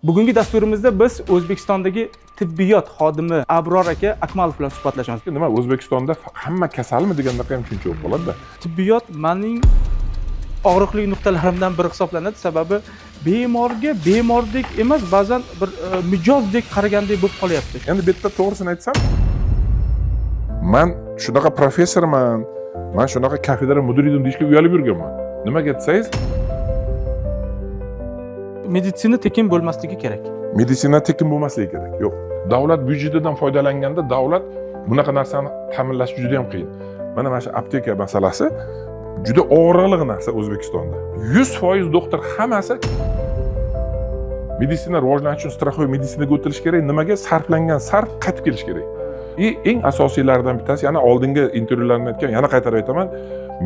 Bugungi dasturimizda biz O'zbekistondagi tibbiyot xodimi Abror aka Akmalov bilan suhbatlashamiz. Nima, O'zbekistonda hamma kasalmi degandaqa ham tushuncha bo'lib qoladida. Tibbiyot mening og'riqli nuqtalarimdan biri hisoblanadi, sababi bemorga bemordek emas, ba'zan bir mijozdek qaragandek bo'lib qolyapti. Endi bu yerda to'g'risini aytsam, man shunaqa professorman, man shunaqa kafedra mudiri edim deyishga uyalib yurganman. Nimaga desangiz, Meditsina tekin bo'lmasligi kerak. Meditsina tekin bo'lmasligi kerak. Yo'q. Davlat byudjetidan foydalanganda davlat bunaqa narsani ta'minlash juda ham qiyin. Mana shu apteka masalasi juda og'riqli narsa O'zbekistonda. 100% doktor hammasi meditsina rivojlanishi uchun страховой meditsinaga o'tilishi kerak. Nimaga sarflangan sarf qaytib kelishi kerak. И eng asosiylaridan bittasi, yana oldingi intervyularimda aytgan, yana qaytarib aytaman,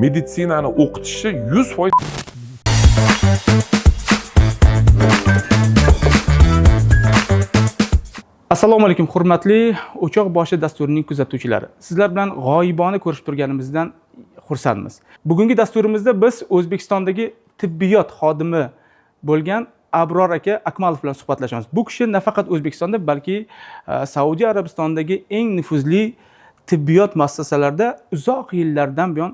meditsinani o'qitishi 100%. Assalomu alaykum, hurmatli O'choq boshi dasturining kuzatuvchilari. Sizlar bilan g'oyibona ko'rishib turganimizdan xursandmiz. Bugungi dasturimizda biz O'zbekistondagi tibbiyot xodimi bo'lgan Abror aka Akmalov bilan suhbatlashamiz. Bu kishi nafaqat O'zbekistonda, balki Saudiya Arabistonidagi eng nufuzli tibbiyot muassasalarida uzoq yillardan buyon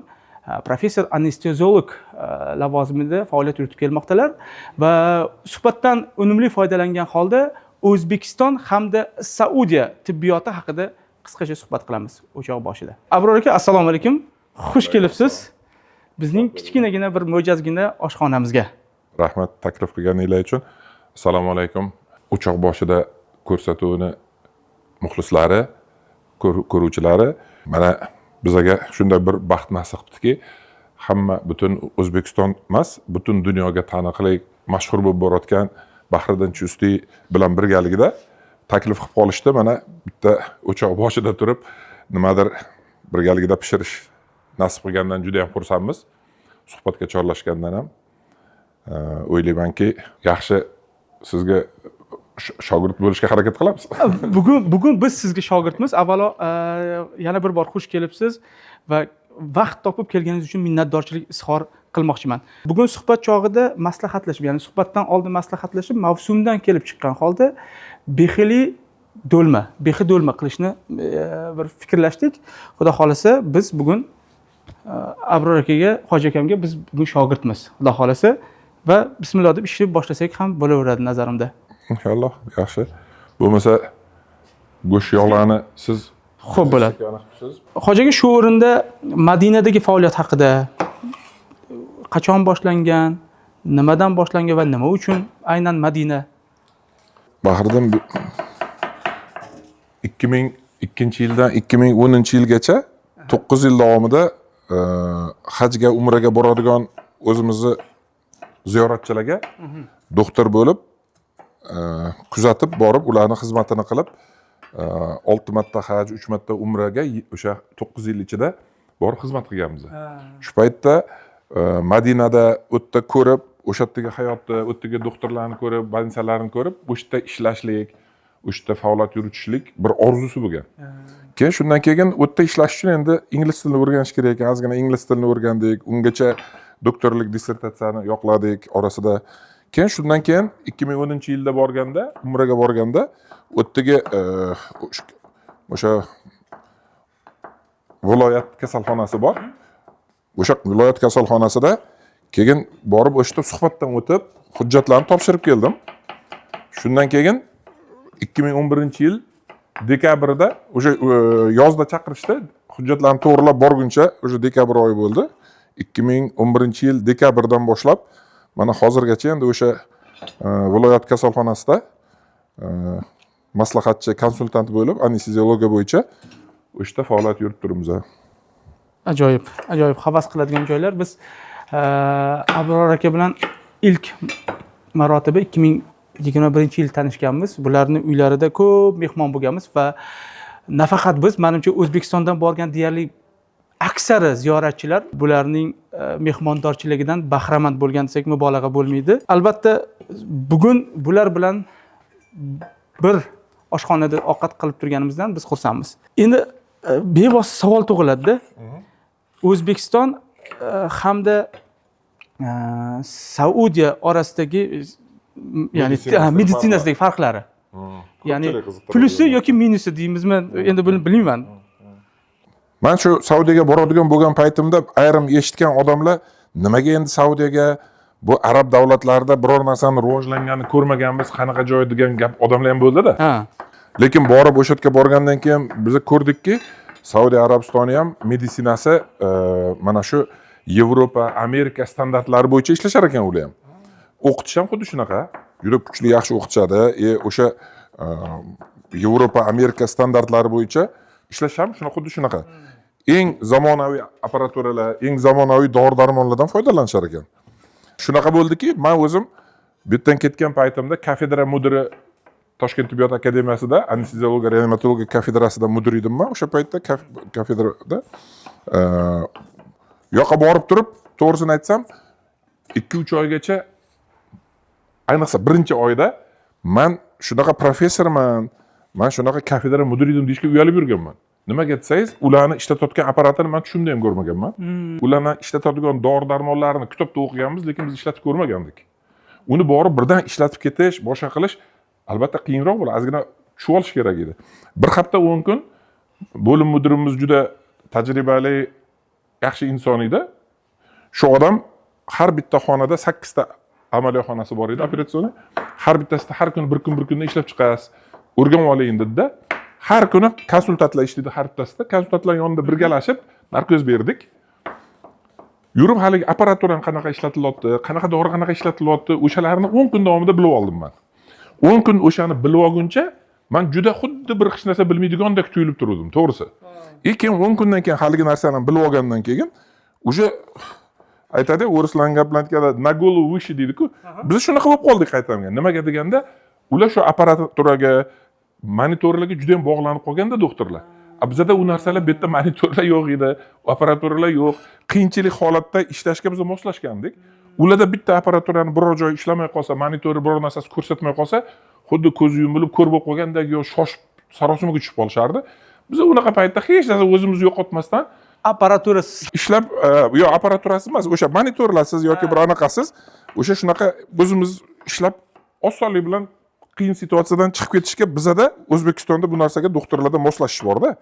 professor anesteziolog lavozimida faoliyat yuritib kelmoqdalar va suhbatdan unumli foydalangan holda O'zbekiston hamda Saudiya tibbiyoti haqida qisqacha suhbat qilamiz o'choq boshida. Abror aka, assalomu alaykum. Xush kelibsiz. Bizning kichkinagina bir mo'jazgina oshxonamizga. Rahmat taklif qilganinglar uchun. Assalomu alaykum. O'choq boshida ko'rsatuvini muxlislari, ko'ruvchilari, mana bizaga shunday bir baxt nasib qilibdiki, hamma butun O'zbekiston emas, butun dunyoga taniqli, mashhur bo'lib borayotgan Bahriddin Chustiy bilan birgalikda taklif qilib qolishdi. Mana bitta o'choq boshida turib, nimadir birgalikda pishirish nasib qilgandan juda ham xursandmiz. Suhbatga chorlashgandan ham o'ylaymanki, yaxshi sizga shogird bo'lishga harakat qilamiz. Bugun biz sizga shogirdmiz. Avvalo yana bir bor xush kelibsiz va vaqt topib kelganingiz uchun minnatdorchilik izhor qilmoqchiman. Bugun suhbat chog'ida maslahatlashib, ya'ni suhbatdan oldin maslahatlashib, mavsumdan kelib chiqqan holda behili do'lma, behi do'lma qilishni bir fikrlashdik. Xudo xohlasa, biz bugun Abror akaga, Hoji akamga biz bugun shogirdmiz. Xudo xohlasa va bismillah deb ishni boshlasak ham bo'laveradi nazarimda. Inshaalloh, yaxshi. Bo'lmasa go'sht yog'larni siz Xo'p bo'ladi. Hoji aka, shu o'rinda Madinadagi faoliyat haqida qachon boshlangan, nimadan boshlangan va nima uchun aynan Madina? Bahriddin, 2002-yildan 2010-yilgacha 9 yil davomida hajga, umraga boradigan o'zimizni ziyoratchilarga doktor bo'lib, kuzatib borib, ularni xizmatini qilib, 6 marta haj, 3 marta umraga o'sha 9 yil ichida borib xizmat qilganmiz. Shu paytda Madinada u yerda ko'rib, o'sha yerdagi hayotni, u yerdagi doktorlarni ko'rib, больницаlarni ko'rib, o'sha yerda ishlashlik, o'sha yerda faoliyat yuritishlik bir orzusi bo'lgan. Keyin shundan keyin u yerda ishlash uchun endi ingliz tilini o'rganish kerak ekan. Ozgina ingliz tilini o'rgandik. Ungacha doktorlik dissertatsiyani yoqladik orasida. Keyin shundan keyin 2010-yilda borganda, umraga borganda u yerdagi o'sha viloyat kasalxonasi bor. O'sha viloyat kasalxonasida keyin borib o'sha yerda suhbatdan o'tib, hujjatlarni topshirib keldim. Shundan keyin 2011-yil dekabrda o'sha yozda chaqirishdi. Hujjatlarni to'g'rilab borguncha o'sha dekabr oyi bo'ldi. 2011-yil dekabrdan boshlab mana hozirgacha endi o'sha viloyat kasalxonasida maslahatchi, konsultant bo'lib, anesteziologiya bo'yicha o'sha yerda faoliyat yuritib turibmiz. Ajoyib, ajoyib havas qiladigan joylar. Biz Abror aka bilan ilk marotaba 2021-yil tanishganmiz. Bularni uylarida ko'p mehmon bo'lganmiz va nafaqat biz, manimcha O'zbekistondan borgan deyarli aksari ziyoratchilar bularning mehmondorchiligidan bahramand bo'lgan desak mubolag'a bo'lmaydi. Albatta, bugun bular bilan bir oshxonada ovqat qilib turganimizdan biz xursandmiz. Endi bevosita savol tug'iladi-da. O'zbekiston hamda Saudiya orasidagi ya'ni Meditsinasidagi meditsinasidagi farqlari. Ya'ni Ko'pchilik qiziqtiradi. Plyusi yoki minusi deymizmi, endi buni bilmayman. Man shu Saudiyaga boradigan bo'lgan paytimda ayrim eshitgan odamlar, nimaga endi Saudiyaga, bu arab davlatlarida biror narsani rivojlanganini ko'rmaganmiz, qanaqa joy degan gap odamlar ham bo'ldida. Lekin borib, o'sha yerga borgandan keyin biz ko'rdikki, Saudiya Arabistoni ham meditsinasi mana shu Yevropa, Amerika standartlari bo'yicha ishlashar ekan. Ular ham, o'qitish ham xuddi shunaqa, juda kuchli, yaxshi o'qitishadi. O'sha Yevropa, Amerika standartlari bo'yicha ishlash ham shuna, xuddi shunaqa, eng zamonaviy apparaturalar, eng zamonaviy dori darmonlardan foydalanishar ekan. Shunaqa bo'ldiki, man o'zim bu yerdan ketgan paytimda kafedra mudiri, Toshkent tibbiyot akademiyasida anesteziologiya, reanimatologiya kafedrasida mudir edim man o'sha paytda kafedrada. U yoqqa borib turib, to'g'risini aytsam, 2-3 oygacha, ayniqsa birinchi oyda man shunaqa professorman, man shunaqa kafedra mudiri edim deyishga uyalib yurganman. Nimaga desangiz, ularni ishlatayotgan apparatini man tushimda ham ko'rmaganman. Ularni ishlatadigan dori darmonlarini kitobda o'qiganmiz, lekin biz ishlatib ko'rmagandik. Uni borib birdan ishlatib ketish, boshqa qilish albatta qiyinroq bo'ladi, ozgina tushib olish kerak edi. Bir hafta, 10 kun bo'lim mudirimiz juda tajribali, yaxshi inson edi. Shu odam har bitta xonada, sakkizta amaliyot xonasi bor edi, операционный, har bittasida har kuni bir kun, bir kunda ishlab chiqasiz, o'rganib oling dedida. Har kuni konsultantlar ishlaydi har bittasida, konsultantlar yonida birgalashib narkoz berdik. Yurib haligi apparaturani qanaqa ishlatilyapti, qanaqa dori qanaqa ishlatilyapti, o'shalarni 10 kun davomida bilib oldim man. 10 kun o'shani bilib olguncha man juda xuddi bir hech narsa bilmaydigandek tuyulib turuvdim, to'g'risi. И keyin 10 kundan keyin haligi narsani bilib olgandan keyin уже, aytadi o'rislarni gap bilan aytganda, на голову выше deydiku, biz shunaqa bo'lib qoldik qaytadan. Nimaga deganda, ular shu apparaturaga, monitorlarga juda yam bog'lanib qolganda doktorlar. A bizada u narsalar, bu yerda monitorlar yo'q edi, apparaturlar yo'q, qiyinchilik holatda ishlashga biz moslashgandik. Ularda bitta apparaturani biror joyi ishlamay qolsa, monitori biror narsasi ko'rsatmay qolsa, xuddi ko'zi yumilib, ko'r bo'lib qolgandek yo shoshib sarosimaga tushib qolishardi. Biz unaqa paytda hech narsa, o'zimizni yo'qotmasdan Apparaturasiz. ishlab, yo apparaturasiz emas, o'sha monitorlarsiz yoki bir anaqasiz, o'sha shunaqa o'zimiz ishlab, osonlik bilan qiyin situatsiyadan chiqib ketishga, bizada O'zbekistonda bu narsaga doktorlarda moslashish borda.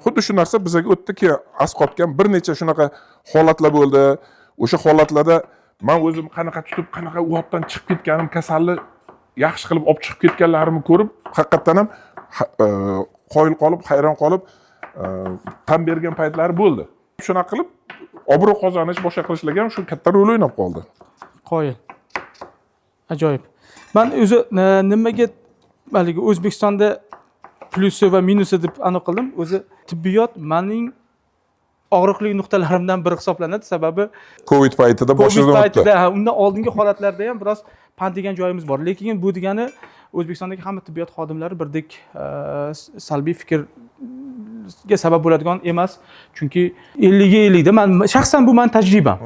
Xuddi shu narsa bizaga o'tdi. Keyin asqotgan bir necha shunaqa holatlar bo'ldi. O'sha holatlarda man o'zim qanaqa tutib, qanaqa u yoqdan chiqib ketganim, kasalni yaxshi qilib olib chiqib ketganlarimni ko'rib, haqiqatdan ham qoyil qolib, hayron qolib, tan bergan paytlari bo'ldi. Shunaqa qilib obro' qozonish, boshqa qilishlarga ham shu katta rol o'ynab qoldi. Qoyil, ajoyib. Man o'zi nimaga haligi O'zbekistonda plyusi va minusi deb aniq qildim, o'zi tibbiyot mening og'riqli nuqtalarimdan biri hisoblanadi, sababi Covid paytida Covid boshingizdan o'tdi. paytida, ha, undan oldingi holatlarda ham biroz pand degan joyimiz bor. Lekin bu degani O'zbekistondagi hamma tibbiyot xodimlari birdek salbiy fikrga sabab bo'ladigan emas, chunki 50ga 50da man shaxsan, bu mani tajribam,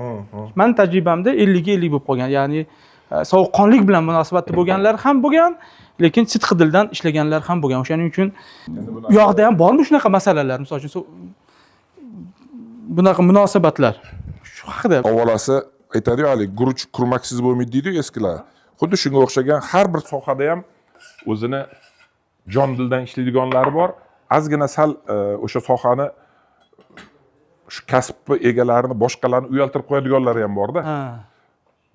mani tajribamda 50ga 50 bo'lib qolgan. Ya'ni sovuqqonlik bilan munosabatda bo'lganlar ham bo'lgan, lekin sidqi dildan ishlaganlar ham bo'lgan. O'shaning uchun u yoqda ham bormi shunaqa masalalar, misol uchun bunaqa munosabatlar, shu haqida? Avvalasi aytadiyu, haligi guruch kurmaksiz bo'lmaydi deydiyu eskilar. Xuddi shunga o'xshagan har bir sohada ham o'zini jon dildan ishlaydiganlari bor, ozgina sal o'sha sohani, shu kasbni egalarini, boshqalarni uyaltirib qo'yadiganlari ham borda.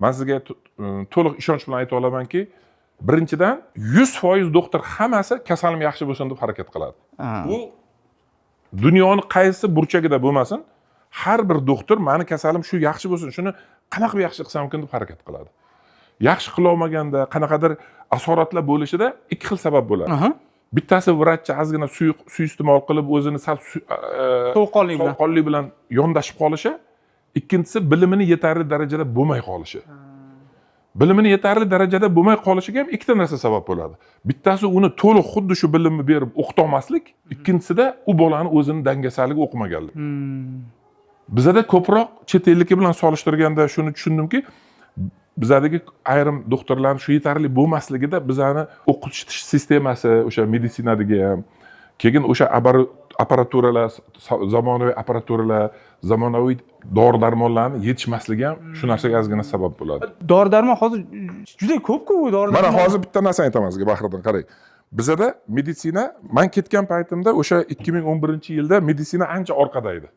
Man sizga to'liq ishonch bilan ayta olamanki, birinchidan, 100% doktor hammasi kasalim yaxshi bo'lsin deb harakat qiladi. U dunyoni qaysi burchagida bo'lmasin, har bir doktor mani kasalim shu yaxshi bo'lsin, shuni qanaqa qilib yaxshi qilsam mumkin deb harakat qiladi. Yaxshi qilolmaganda qanaqadir asoratlar bo'lishida ikki xil sabab bo'ladi. Bittasi, vrachchi ozgina suiiste'mol qilib, o'zini sal Sovuqqonlik bilan. sovuqqonlik bilan yondashib qolishi. Ikkinchisi, bilimini yetarli darajada bo'lmay qolishi. Bilimini yetarli darajada bo'lmay qolishiga ham ikkita narsa sabab bo'ladi. Bittasi, uni to'liq xuddi shu bilimni berib o'qitolmaslik. Ikkinchisida, u bolani o'zini dangasaligi, o'qimaganlik. Bizada ko'proq chet elniki bilan solishtirganda shuni tushundimki, bizadagi ayrim doktorlarni shu yetarli bo'lmasligida bizani o'qitish sistemasi, o'sha meditsinadagi ham, keyin o'sha apparaturalar, zamonaviy apparaturalar, Zamonaviy dori darmonlarni yetishmasligi ham shu narsaga ozgina sabab bo'ladi. Dori darmon hozir juda ko'p-ku, dori Mana, darmon. hozir bitta narsani aytaman sizga, Bahriddin, qarang. Bizada meditsina, man ketgan paytimda, o'sha 2011-yilda meditsina ancha orqada edi.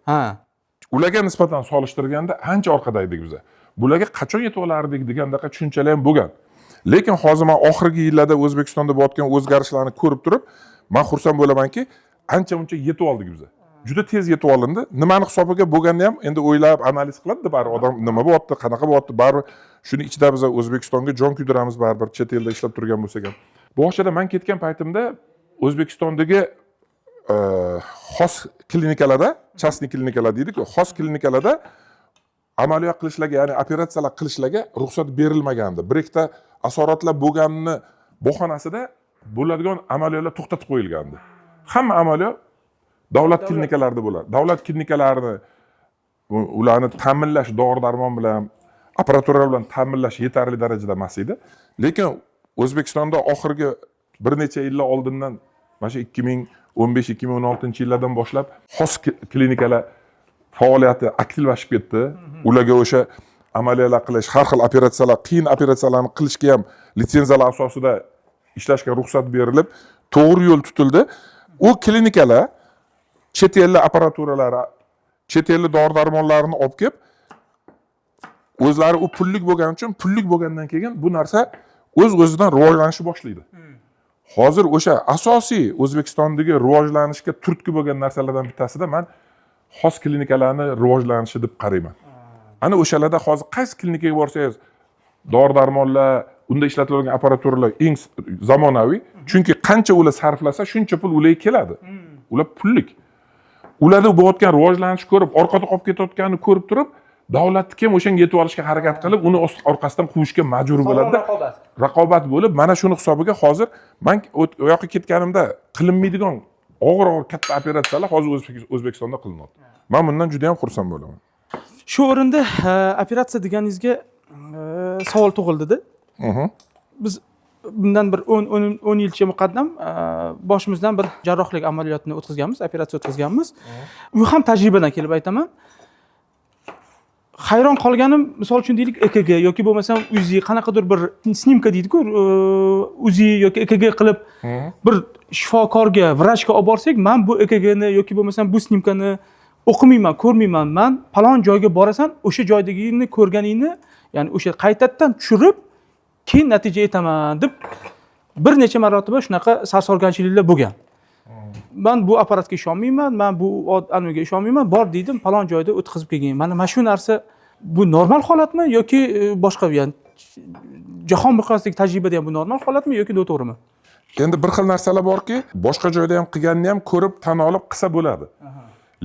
Ularga nisbatan solishtirganda ancha orqada edik biza. Bularga qachon yetib olardik degandaqa tushunchalar ham bo'lgan. Lekin hozir man oxirgi yillarda O'zbekistonda bo'layotgan o'zgarishlarni ko'rib turib, man xursand bo'lamanki, ancha muncha yetib oldik biza. Juda tez yetib olindi. Nimani hisobiga bo'lganini ham endi o'ylab, analiz qiladi baribir odam, nima bo'lyapti, qanaqa bo'lyapti. Baribir shuni ichida biza O'zbekistonga jon kuydiramiz baribir, chet elda ishlab turgan bo'lsak ham. Boshida, man ketgan paytimda, O'zbekistondagi xos klinikalarda, частный klinikalar deydiku, xos klinikalarda amaliyot qilishlarga, ya'ni operatsiyalar qilishlarga ruxsat berilmagandi. Bir ikkita asoratlar bo'lganini bahonasida bo'ladigan amaliyotlar to'xtatib qo'yilgandi. Hamma amaliyot davlat klinikalarida bo'ladi. Davlat klinikalarini ularni ta'minlash, dori darmon bilan, apparatura bilan ta'minlash yetarli darajada emas edi. Lekin O'zbekistonda oxirgi bir necha yillar oldindan, mana shu 2015-2016-yillardan boshlab xos klinikalar faoliyati aktivlashib ketdi. Ularga o'sha amaliyotlar qilish, har xil operatsiyalar, qiyin operatsiyalarni qilishga ham litsenziyalar asosida ishlashga ruxsat berilib, to'g'ri yo'l tutildi. U klinikalar chet elli apparaturalari, chet elli dori darmonlarni olib kelib, o'zlari u pullik bo'lgani uchun, pullik bo'lgandan keyin bu narsa o'z o'zidan rivojlanishni boshlaydi. Hozir o'sha asosiy O'zbekistondagi rivojlanishga turtki bo'lgan narsalardan bittasida man xos klinikalarni rivojlanishi deb qarayman. Ana o'shalarda hozir qaysi klinikaga borsangiz, dori darmonlar, unda ishlatiladigan apparaturalar eng zamonaviy. Chunki qancha ular sarflasa, shuncha pul ularga keladi. Ular pullik. Ularda bo'layotgan rivojlanishni ko'rib, orqada qolib ketayotganini ko'rib turib, davlatniki ham o'shanga yetib olishga harakat qilib, uni orqasidan quvishga majbur bo'ladida. Raqobat. Raqobat bo'lib, mana shuni hisobiga hozir man u yoqqa ketganimda qilinmaydigan og'ir og'ir katta operatsiyalar hozir O'zbekistonda qilinyapti. Man bundan juda yam xursand bo'laman. Shu o'rinda operatsiya deganingizga savol tug'ildida. Biz bundan bir 10 yilcha muqaddam boshimizdan bir jarrohlik amaliyotini o'tkazganmiz, operatsiya o'tkazganmiz. U ham tajribadan kelib aytaman. Hayron qolganim, misol uchun, deylik, EKG yoki bo'lmasam УЗИ, qanaqadir bir снимка deydi-ku, УЗИ yoki EKG qilib bir shifokorga, vrachga olib borsak, "Man bu EKGni yoki bo'lmasam bu снимка ni o'qimayman, ko'rmayman. Man palon joyga borasan, o'sha joydagini ko'rganingni, ya'ni o'sha qaytadan tushirib, keyin natija aytaman", deb bir necha marotaba shunaqa sarsorganchiliklar bo'lgan. "Man bu apparatga ishonmayman, man bu anaviga ishonmayman, bor, deydim, palon joyda o'tkazib kelgin". Mana shu narsa bu normal holatmi yoki boshqa, ya'ni jahon miqyosidagi tajribada ham bu normal holatmi yoki noto'g'rimi? Endi bir xil narsalar borki, boshqa joyda ham qilganini ham ko'rib, tan olib qilsa bo'ladi.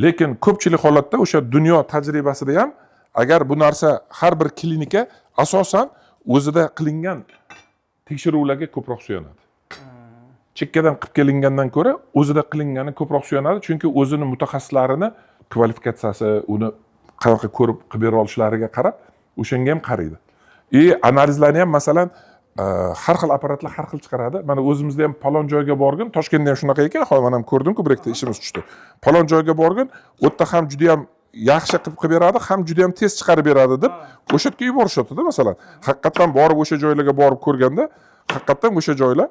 Lekin ko'pchilik holatda o'sha dunyo tajribasida ham agar bu narsa, har bir klinika asosan o'zida qilingan tekshiruvlarga ko'proq suyanadi. Chekkadan qilib kelingandan ko'ra o'zida qilingani ko'proq suyanadi, chunki o'zini mutaxassislarini kvalifikatsiyasi, uni qanaqa ko'rib qilib bera olishlariga qarab, o'shanga ham qaraydi. И analizlarni ham, masalan, har xil apparatlar har xil chiqaradi. Mana, o'zimizda ham palon joyga borgin, Toshkentda ham shunaqa ekan. Hozir man ham ko'rdimku, bir ikkita ishimiz tushdi. Palon joyga borgin, u yerda ham juda yam yaxshi qilib beradi, ham juda yam tez chiqarib beradi, deb o'sha yerga yuborishyaptida. Masalan, haqiqatdan borib, o'sha joylarga borib ko'rganda, haqiqatdan o'sha joylar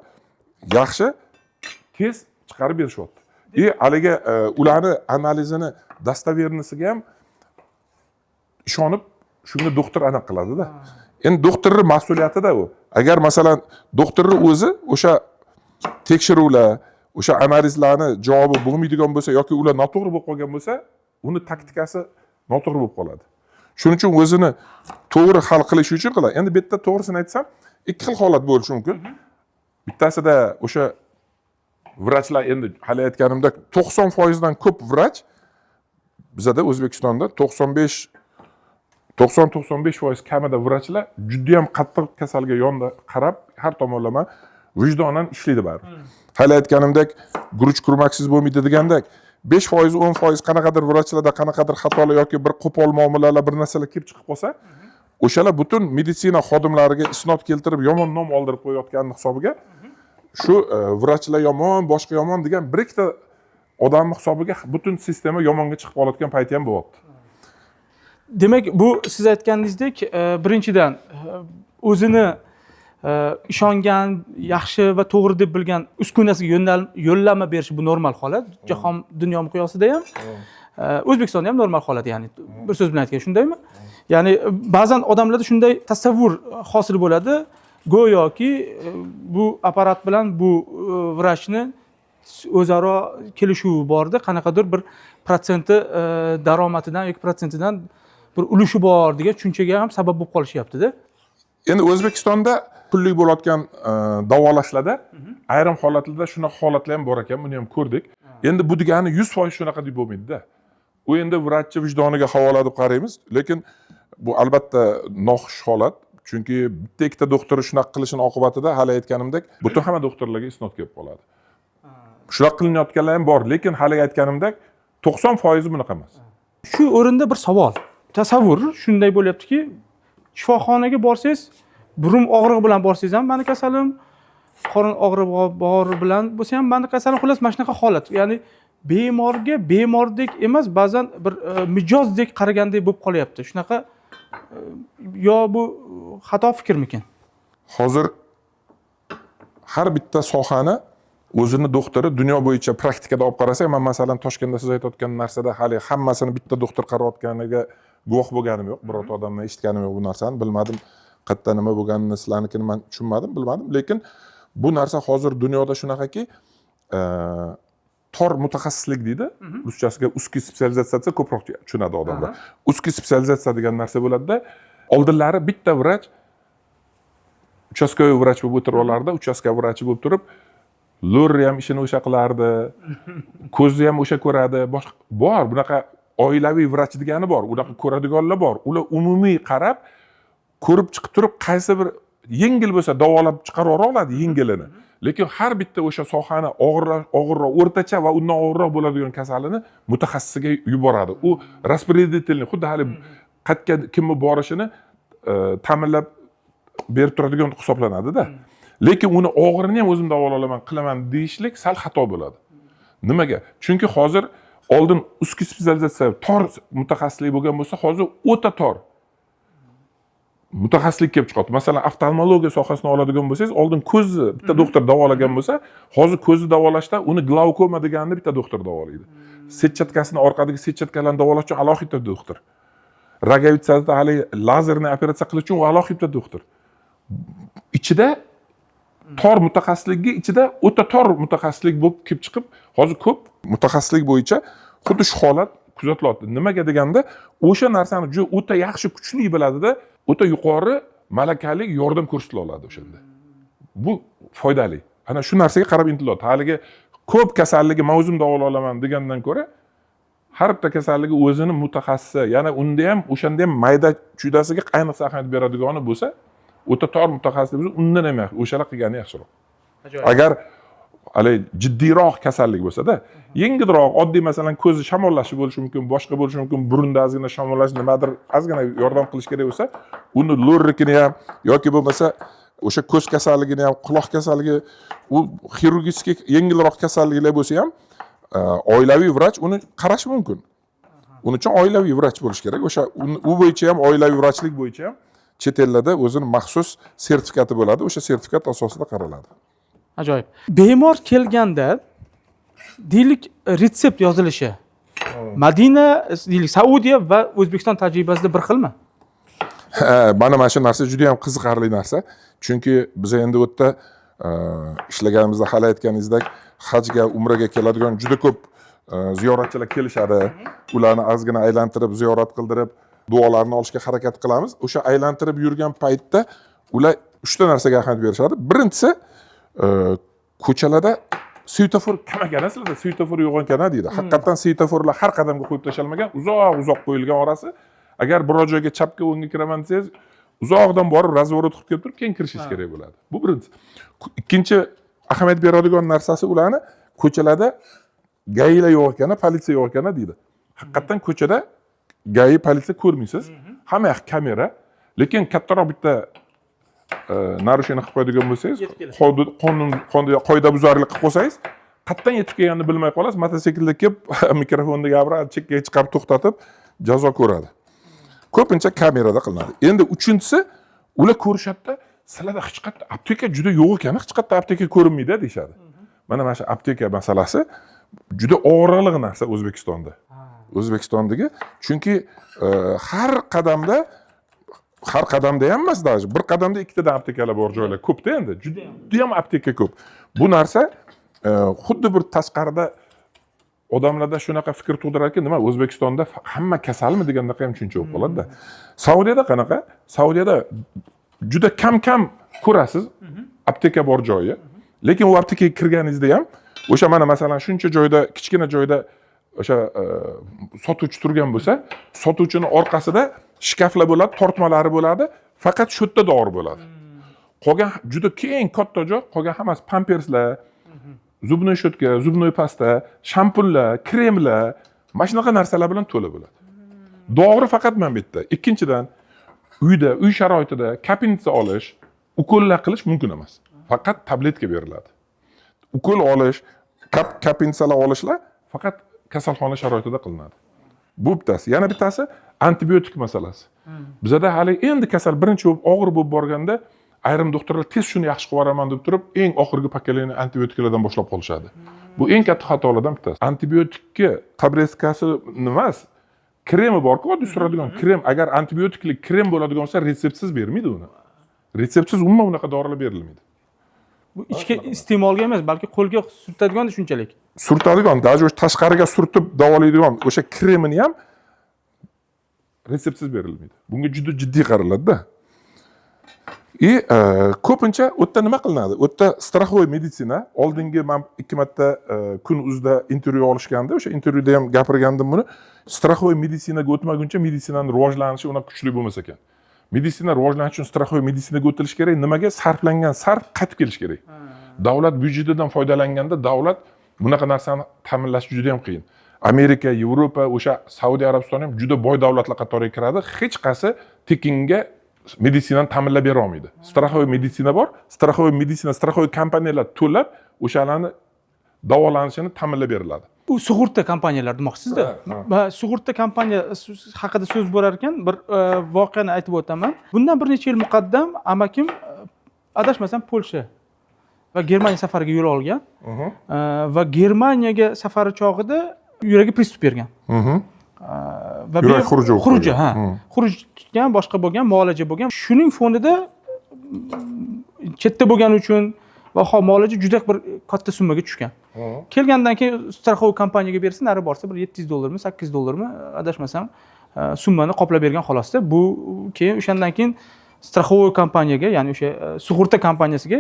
yaxshi, tez chiqarib berishyapti. И haligi ularni analizini достоверность iga ham ishonib, shunga doktor aniq qiladida. Endi doktorni mas'uliyatida u. Agar, masalan, doktorni o'zi o'sha tekshiruvlar, o'sha analizlarni javobi bo'lmaydigan bo'lsa yoki ular noto'g'ri bo'lib qolgan bo'lsa, uni taktikasi noto'g'ri bo'lib qoladi. Shuning uchun o'zini to'g'ri hal qilish uchun qiladi. Endi bu yerda, to'g'risini aytsam, ikki xil holat bo'lishi mumkin. Bittasida o'sha vrachlar, endi hali aytganimdek, 90%dan ko'p vrach bizada O'zbekistonda 95, 90-95% kamida vrachlar judayam qattiq kasalga yonda qarab, har tomonlama vijdonan ishlaydi baribir. Hali aytganimdek, guruch kurmaksiz bo'lmaydi degandek, 5%, 10% qanaqadir vrachlarda qanaqadir xatolar yoki bir qo'pol muomalalar, bir narsalar kelib chiqib qolsa, o'shalar butun meditsina xodimlariga isnod keltirib, yomon nom oldirib qo'yayotganini hisobiga, shu vrachlar yomon, boshqa yomon degan bir ikkita odamni hisobiga butun sistema yomonga chiqib qolayotgan payti ham bo'lyapti. Demak, bu siz aytganingizdek, birinchidan, o'zini ishongan, yaxshi va to'g'ri deb bilgan uskunasiga yo'llanma berishi, bu normal holat. Jahon, dunyo miqyosida ham, O'zbekistonda ham normal holat, ya'ni bir so'z bilan aytganda, shundaymi? Ya'ni ba'zan odamlarda shunday tasavvur hosil bo'ladi, go'yoki bu apparat bilan bu vrachni o'zaro kelishuvi borda, qanaqadir bir protsenti daromadidan yoki protsentidan bir ulushi bor degan tushunchaga ham sabab bo'lib qolishyaptida. Endi O'zbekistonda pullik bo'layotgan davolashlarda ayrim holatlarda shunaqa holatlar ham bor ekan, buni ham ko'rdik. Endi bu degani 100% shunaqa deb bo'lmaydida. U endi vrachni vijdoniga havola deb qaraymiz, lekin bu albatta noxush holat, chunki bitta ikkita doktor shunaqa qilishini oqibatida, hali aytganimdek, butun hamma doktorlarga isnod kelib qoladi. Shunaqa qilinayotganlar ham bor, lekin hali aytganimdek, 90% bunaqa emas. Shu o'rinda bir savol. Tasavvur shunday bo'lyaptiki, shifoxonaga borsangiz, burun og'rig'i bilan borsangiz ham mani kasalim, qorin og'rig'i bor bilan bo'lsa ham mani kasalim, xullas, mana shunaqa holat. Ya'ni bemorga bemordek emas, ba'zan bir mijozdek qaragandek bo'lib qolyapti. Shunaqa yo bu xato fikrmikin? Hozir har bitta sohani o'zini doktori, dunyo bo'yicha praktikada olib qarasak, man, masalan, Toshkentda siz aytayotgan narsada hali hammasini bitta doktor qarayotganiga guvoh bo'lganim yo'q, birorta odamdan eshitganim yo'q bu narsani. Bilmadim, qayerda nima bo'lganini, sizlarnikini man tushunmadim, bilmadim. Lekin bu narsa hozir dunyoda shunaqaki, tor mutaxassislik deydi ruschasiga, узкий специализация desa, ko'proq tushunadi odamlar. Узкий специализация degan narsa bo'ladida. Oldinlari bitta vrach участковый vrach bo'lib o'tirib olardi, uchastka vrachi bo'lib turib, lorni ham ishini o'sha qilardi, ko'zni ham o'sha ko'radi. Boshqa bor, bunaqa oilaviy vrach degani bor, unaqa ko'radiganlar bor. Ular umumiy qarab, ko'rib chiqib turib, qaysi bir yengil bo'lsa, davolab chiqarib yubora oladi yengilini, lekin har bitta o'sha sohani og'irroq, og'irroq, o'rtacha va undan og'irroq bo'ladigan kasalini mutaxassisga yuboradi. U распределительный, xuddi hali qayerga kimni borishini ta'minlab berib turadigan hisoblanadida. Lekin uni og'irini ham o'zim davolay olaman, qilaman deyishlik sal xato bo'ladi. Nimaga? Chunki hozir, oldin узкий специализация, tor mutaxassislik bo'lgan bo'lsa, hozir o'ta tor mutaxassislik kelib chiqyapti. Masalan, oftalmologiya sohasini oladigan bo'lsangiz, oldin ko'zni bitta doktor davolagan bo'lsa, hozir ko'zni davolashda uni glaukoma deganini bitta doktor davolaydi, setchatkasini, orqadagi setchatkalarni davolash uchun alohida doktor, роговица da haligi lazerniy operatsiya qilish uchun u alohida doktor. Ichida tor mutaxassislikka, ichida o'ta tor mutaxassislik bo'lib kelib chiqib, hozir ko'p mutaxassislik bo'yicha xuddi shu holat kuzatilyapti. Nimaga deganda, o'sha narsani juda o'ta yaxshi, kuchli biladida, o'ta yuqori malakali yordam ko'rsatila oladi o'shanda, bu foydali. Ana shu narsaga qarab intilyapti. Haligi ko'p kasalligi man o'zim davolay olaman degandan ko'ra, har bitta kasalligi o'zini mutaxassisi, yana unda ham, o'shanda ham mayda chuydasiga ayniqsa ahamiyat beradigani bo'lsa, o'ta tor mutaxassis bo'lsa, undan ham yaxshi, o'shalar qilgani yaxshiroq, agar haligi jiddiyroq kasallik bo'lsada. Yengilroq, oddiy, masalan, ko'zi shamollashi bo'lishi mumkin, boshqa bo'lishi mumkin, burunda ozgina shamollash, nimadir ozgina yordam qilish kerak bo'lsa, uni lornikini ham yoki bo'lmasa o'sha ko'z kasalligini ham, quloq kasalligi, u хирургический yengilroq kasalliklar bo'lsa ham, oilaviy vrach uni qarashi mumkin. Uning uchun oilaviy vrach bo'lishi kerak. O'sha u bo'yicha ham, oilaviy vrachlik bo'yicha ham chet ellarda o'zini maxsus sertifikati bo'ladi, o'sha sertifikat asosida qaraladi. Ajoyib. Bemor kelganda, deylik, retsept yozilishi Madina, deylik, Saudiya va O'zbekiston tajribasida bir xilmi? Ha, mana shu narsa juda yam qiziqarli narsa, chunki biz endi u yerda ishlaganimizda, hali aytganingizdek, hajga, umraga keladigan juda ko'p ziyoratchilar kelishadi. Ularni ozgina aylantirib, ziyorat qildirib, duolarni olishga harakat qilamiz. O'sha aylantirib yurgan paytda ular uchta narsaga ahamiyat berishadi. Birinchisi, ko'chalarda svetofor kam ekan, sizlarda svetofor yo'q ekan, deydi. Haqiqatdan svetoforlar har qadamga qo'yib tashlanmagan, uzoq uzoq qo'yilgan orasi. Agar biror joyga chapga, o'ngga kiraman desangiz, uzoqdan borib, разворот qilib kelib turib, keyin kirishingiz kerak bo'ladi. Bu birinchisi. Ikkinchi ahamiyat beradigan narsasi, ularni ko'chalarda ГАИ lar yo'q ekan, politsiya yo'q ekan, deydi. Haqiqatdan ko'chada ГАИ, politsiya ko'rmaysiz, hamma yoq kamera. Lekin kattaroq bitta нарушение qilib qo'yadigan bo'lsangiz, Yetib keladi. Qonun, qoidabuzarlik qilib qo'ysangiz, qayerdan yetib kelganini bilmay qolasiz. Mototsiklda kelib, mikrofonda gapirib, chekkaga chiqarib, to'xtatib, jazo ko'radi. Ko'pincha kamerada qilinadi. Endi uchinchisi, ular ko'rishadida, sizlarda hech qayerda apteka juda yo'q ekan, hech qayerda apteka ko'rinmaydi, deyishadi. Mana shu apteka masalasi juda og'riqli narsa O'zbekistonda. O'zbekistondagi, chunki har qadamda ham emas, даже bir qadamda ikkitadan aptekalar bor joylar ko'pda endi, judayam apteka ko'p. Bu narsa xuddi bir tashqarida odamlarda shunaqa fikr tug'diradiki, nima, O'zbekistonda hamma kasalmi degandaqa ham tushuncha bo'lib qoladida. Saudiyada qanaqa? Saudiyada juda kam kam ko'rasiz apteka bor joyi, lekin u aptekaga kirganingizda ham o'sha, mana masalan, shuncha joyda, kichkina joyda o'sha sotuvchi turgan bo'lsa, sotuvchini orqasida shkaflar bo'ladi, tortmalari bo'ladi, faqat shu yerda dori bo'ladi. Qolgan juda keng, katta joy, qolgan hammasi pamperslar, зубной щетка, зубной pasta, shampunlar, kremlar, mana shunaqa narsalar bilan to'la bo'ladi. Dori faqat mana bu yerda. Ikkinchidan, uyda, uy sharoitida капельница olish, ukollar qilish mumkin emas, faqat tabletka beriladi. Ukol olish, капельница lar olishlar faqat kasalxona sharoitida qilinadi. Bu bittasi. Yana bittasi, antibiotik masalasi. Bizada hali endi kasal birinchi bo'lib, og'ir bo'lib borganda, ayrim doktorlar tez shuni yaxshi qilib yuboraman deb turib, eng oxirgi поколение antibiotiklardan boshlab qolishadi. Bu eng katta xatolardan bittasi. Antibiotikka tabletkasi emas, kremi borku, oddiy suradigan krem. Agar antibiotikli krem bo'ladigan bo'lsa, retseptsiz bermaydi uni. Retseptsiz umuman unaqa dorilar berilmaydi. Bu ichki iste'molga emas, balki qo'lga surtadigan shunchalik. Surtadigan, даже o'sha tashqariga surtib davolaydigan o'sha kremini ham retseptsiz berilmaydi. Bunga juda jiddiy qaraladida. И ko'pincha u yerda nima qilinadi? U yerda страховой meditsina. Oldingi man ikki marta Kun uzda intervyu olishganda, o'sha intervyuda ham gapirgandim buni. Страховой meditsinaga o'tmaguncha meditsinani rivojlanishi unaqa kuchli bo'lmas ekan. Meditsina rivojlanishi uchun страховой meditsinaga o'tilishi kerak. Nimaga? Sarflangan sarf qaytib kelishi kerak. Davlat byudjetidan foydalanganda davlat bunaqa narsani ta'minlash juda yam qiyin. Amerika, Yevropa, o'sha Saudiya Arabistoni ham juda boy davlatlar qatoriga kiradi. Hech qaysi tekinga meditsinani ta'minlab bera olmaydi. Страховой meditsina bor, страховой meditsina, страховой kompaniyalar to'lab, o'shalarni davolanishini ta'minlab beriladi. Bu sug'urta kompaniyalar demoqchisizda. Ha. Va sug'urta kompaniya haqida so'z borar ekan, bir voqeani aytib o'taman. Bundan bir necha yil muqaddam amakim, adashmasam, Polsha va Germaniya safariga yo'l olgan. Va Germaniyaga safari chog'ida yuragi приступ bergan. Va Yurak xuruji bo'lib xuruji, qolgan. Ha. Xuruj tutgan, boshqa bo'lgan, muolaja bo'lgan. Shuning fonida chetda bo'lgani uchun va muolaja juda bir katta summaga tushgan. Kelgandan keyin страховой kompaniyaga bersa, nari borsa bir 700 dollarmi, 800 dollarmi, adashmasam, summani qoplab bergan xolosda. Bu keyin o'shandan keyin страховой kompaniyaga, ya'ni o'sha sug'urta kompaniyasiga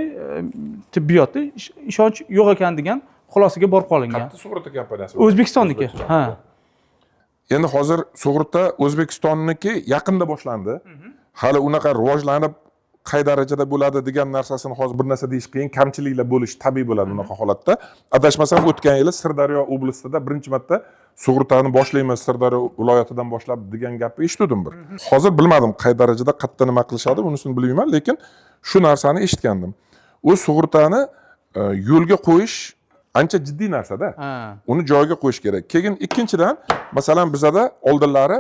tibbiyotda ishonch yo'q ekan degan xulosaga borib qolingan. Qayerda sug'urta kompaniyasi? O'zbekistonniki, ha. Endi hozir sug'urta O'zbekistonniki yaqinda boshlandi. Hali unaqa rivojlanib, qay darajada bo'ladi degan narsasini hozir bir narsa deyish qiyin. Kamchiliklar bo'lishi tabiiy bo'ladi bunaqa holatda. Adashmasam, o'tgan yili Sirdaryo oblastida birinchi marta sug'urtani boshlaymiz, Sirdaryo viloyatidan boshlab degan gapni eshitgandim bir. Hozir bilmadim, qay darajada, qayerda nima qilishadi, unisini bilmayman, lekin shu narsani eshitgandim. U sug'urtani yo'lga qo'yish ancha jiddiy narsada. Uni joyiga qo'yish kerak. Keyin ikkinchidan, masalan, bizada oldinlari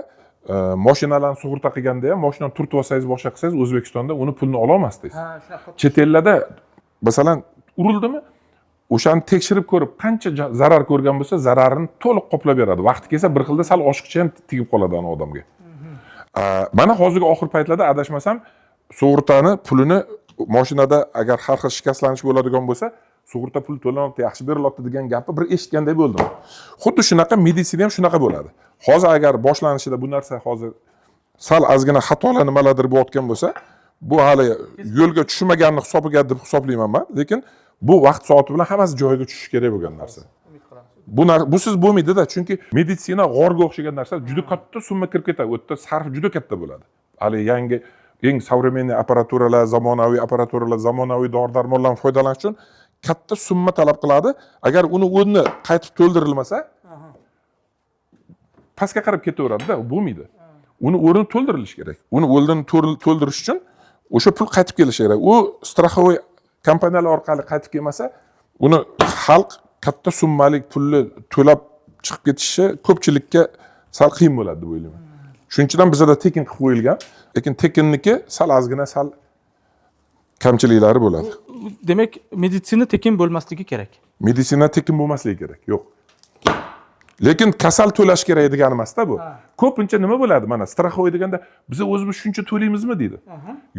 moshinalarni sug'urta qilganda ham, moshinani turtib olsangiz, boshqa qilsangiz, O'zbekistonda uni pulini ololmasdingiz. Ha, shunaqa. Chet ellarda, masalan, urildimi, o'shani tekshirib ko'rib, qancha zarar ko'rgan bo'lsa, zararini to'liq qoplab beradi. Vaqti kelsa, bir xilda sal oshiqcha ham tegib qoladi ana odamga. Mana hozirgi oxirgi paytlarda, adashmasam, sug'urtani pulini moshinada agar har xil shikastlanish bo'ladigan bo'lsa, sug'urta puli to'lanyapti, yaxshi berilyapti degan gapni bir eshitganday bo'ldim. Xuddi shunaqa meditsina ham shunaqa bo'ladi. Hozir agar boshlanishida bu narsa hozir sal ozgina xatolar, nimalardir bo'layotgan bo'lsa, bu hali yo'lga tushmaganini hisobiga deb hisoblayman man, lekin bu vaqt soati bilan hammasi joyiga tushishi kerak bo'lgan narsa. Bu busiz bo'lmaydida, chunki meditsina g'orga o'xshagan narsa, juda katta summa kirib ketadi, u yerda sarf juda katta bo'ladi. Hali yangi, eng современный apparaturalar, zamonaviy apparaturalar, zamonaviy dori darmonlardan foydalanish uchun katta summa talab qiladi. Agar uni o'rni qaytib to'ldirilmasa, pastga qarab ketaveradida, bo'lmaydi. Uni o'rni to'ldirilishi kerak. Uni o'rnini to'ldirish uchun o'sha pul qaytib kelishi kerak. U страховой kompaniyalar orqali qaytib kelmasa, uni xalq katta summalik pulni to'lab chiqib ketishi ko'pchilikka sal qiyin bo'ladi deb o'ylayman. Shuning uchun ham bizada tekin qilib qo'yilgan, lekin tekinniki sal ozgina sal kamchiliklari bo'ladi. Demak, meditsina tekin bo'lmasligi kerak. Meditsina tekin bo'lmasligi kerak, yo'q. Lekin kasal to'lash kerak degani emasda bu. Ko'pincha nima bo'ladi, mana страховой deganda biza o'zimiz shuncha to'laymizmi deydi.